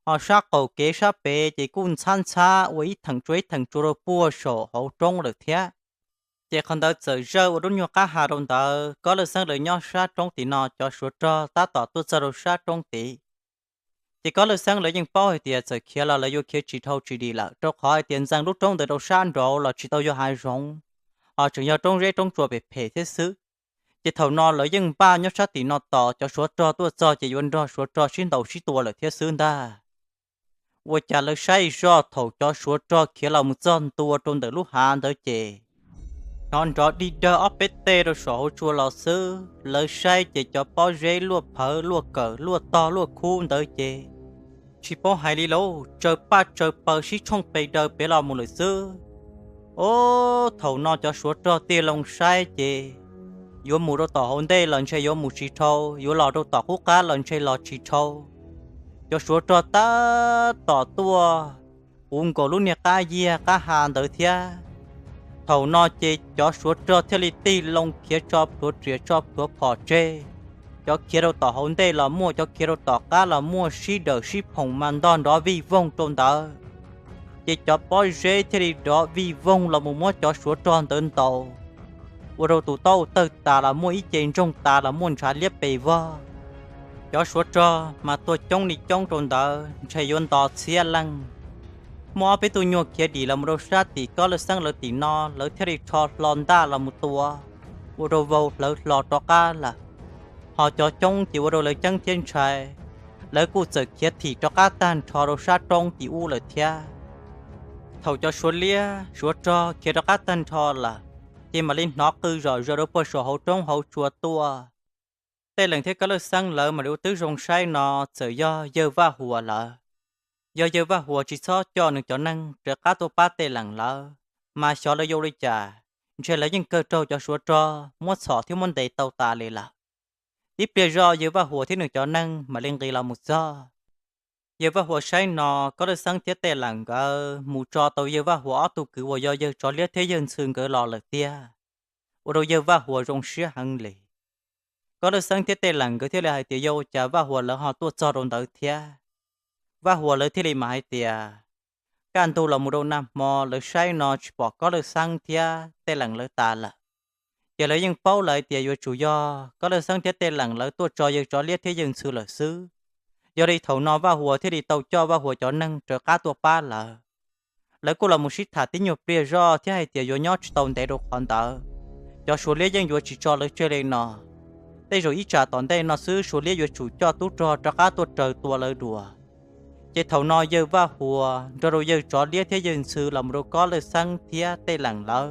Ho sab qaum kev sab pem ces kuj ntxhab ntxhab ua ib theem tsua ib theem tsua rau puag saum hauv roob lawm thiab. Ces qhov ntawd txawm zawj ua lub nyuag qab ha rau ntawd, Kob Lawj Xeeb lawv nyob sab roob tim no, cov Suav rog tab tom tuaj txog rau sab roob tid. Ces Kob Lawj Xeeb lawv yeej paub hais tias txawm khiav los lawv yuav khiav tsis dhau tsis dim lawm, rau qhov hais tias ntxeev lub roob ntawd rau sab nraud los tsis tau yog hav zoov, ho tseem yog roob zeb roob tsua phem phem thiab xwb. Ces thaum no lawv yeej npaj nyob sab tim no tos cov Suav rog tuaj txog ces yuav nrog Suav rog sib ntaus sib tua lawm thiab xwb ntag. Ua cas lawv saib zoj thaum cov Suav rog khiav los mus txog ntua rau ntawm lub hav ntawd ces hnov nrov dig dawg ob peb teg rau saum hauv tsua los xwb. Lawv saib ces cov pob zeb luaj phawv luaj kawm luaj tog luaj khub ntawd ces tsis paub hais li lauj, tsaws paj tsaws paws sib tshooj pes daws pem los mus lawm xwb. Ob, thaum no cov Suav rog tig loo saib ces yuav mus rau tom hauv ntej los ntshe yuav mus tsis dhau, yuav los rau tom qub qab los ntshe los tsis dhau. Cov suav rog tab tom tuaj puv nkaus lub niag qab yiag qab ha ntawd thiab. Thaum no ces cov suav rog thiaj li tig loo khiav tso plhuav riam tso plhuav phom tseg. Cov khiav rau tom hauv ntej los muaj, cov khiav rau tom qab los muaj, sib dawm sib phoom mas ntog nrov vij voog rau ntawd. Ces cov pob zeb thiaj li nrov vij voog los mus muab cov suav rog ntawd ntaus, ua rau tus taub tawg tas los muaj, ib ce ntsoog tas los muaj, ntshav liab pes vog. Cov suav rog mas tuag coob li coob rau ntawd ntshe yuav nto txhiab leej. Muaj ob peb tug nyuag khiav dim los mus rau sab tim Kob Lawj Xeeb lawv tim no, lawv thiaj li rho hlo ntaj los mus tua, ua rau vau hlawv hlo rov qab lawm. Ho cov coob ces ua rau lawv ceeb thiab ntshai, lawv kuj txawm khiav thim rov qab tag nrho rau sab roob tim ub lawm thiab. Thaum cov suav liab suav rog khiav rov qab tag nrho lawm, ces mam li hnov qw zom zaws rau puag saum hauv roob hauv tsua tuaj. Tej Lees thiab Kob Lawj Xeeb lawv mam li ua tib zoo saib no, txawm yog yawg Vaj Huas lawm. Yog yawg Vaj Huas tsis txhob coj nws cov neeg rov qab tuaj pab Tej Lees lawv, mas xyov lawv yuav ua li cas, ntshe lawv yeej kawg raug cov suav rog muab txhom thiab muab ntes tau tas li lawm. Tib pliag zoj yawg Vaj Huas thiab nws cov neeg mam li nqis los mus txog. Yawg Vaj Huas saib no, Kob Lawj Xeeb thiab Tej Lees nkawd mus tso tau yawg Vaj Huas ob tug kwv uas yog yawg Tsov Liab thiab yawg Ntxhw nkawd los lawm tiag, ua rau yawg Vaj Huas zoo siab heev li. Kob Lawj Xeeb thiab Tej Lees nkawd thiaj li hais tias yog ua cas Vaj Huas lawv ho tuaj txog rau ntawd thiab. Vaj Huas lawv thiaj li mam hais tias, kaj ntug los mus rau nag hmo lawv saib no tsis pom Kob Lawj Xeeb thiab Tej Lees lawv tas lawm. Ces lawv yeej paub lawm hais tias yuav tsum yog Kob Lawj Xeeb thiab Tej Lees lawv tuaj tso yawg Tsov Liab thiab yawg Ntxhw lawm xwb. Yog li thaum no Vaj Huas thiaj li tau coj Vaj Huas cov neeg rov qab tuaj pab lawv. Lawv kuj los mus sib tham tib nyuag pliag zoj thiab hais tias yuav nyob tsis tau ntev rau qhov ntawd, cov suav liab yeej yuav tsis tso lawv tseg li no. Tej zaum ib tsam tom ntej no xwb suav liab yuav tsum coj tub rog rov qab tuaj raws tua lawv dua. Ces thaum no yawg Vaj Huas nrog rau yawg Tsov Liab thiab yawg Ntxhw los mus rau Kob Lawj Xeeb thiab Tej Lees lawv,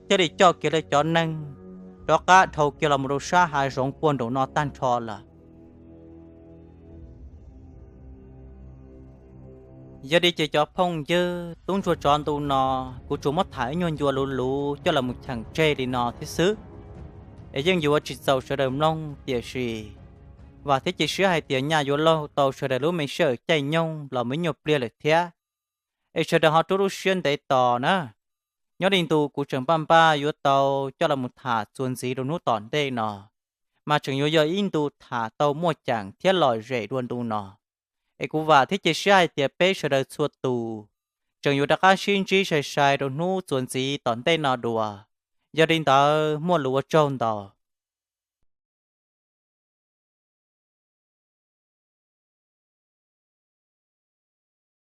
thiaj li coj kiag lawv cov neeg rov qab dhau kiag los mus rau sab hav zoov puag nraum no tag nrho lawm. Yog li ces cov phooj ywg, tub ntsuag tsov ntu no kuv tsuas muab tham ib nyuag ncua luv luv coj los mus cheem tseg li no thiab xwb, es yeej yuav tsis txaus sawv daws mloog, tiam sis vam thiab cia siab hais tias nyaj yuav laug tau sawv daws lub me sij hawm caij nyoog los mus ib nyuag pliag lawm thiab, es sawv daws ho rub lub siab ntev tos na. Nyob li ntu kuv tseem npaj npaj yuav tau coj los mus tham txuas ntxiv rau hnub tom ntej no, mas tseem yuav yog ib ntu tham tau muaj ceem thiab lom zem dua ntu no. Es kuv vam thiab cia siab hais tias peb sawv daws txhua tus tseem yuav rov qab sib ntsib sai sai rau hnub txuas ntxiv tom ntej no dua. Yog li ntawd muaj lus ua tsaug ntau.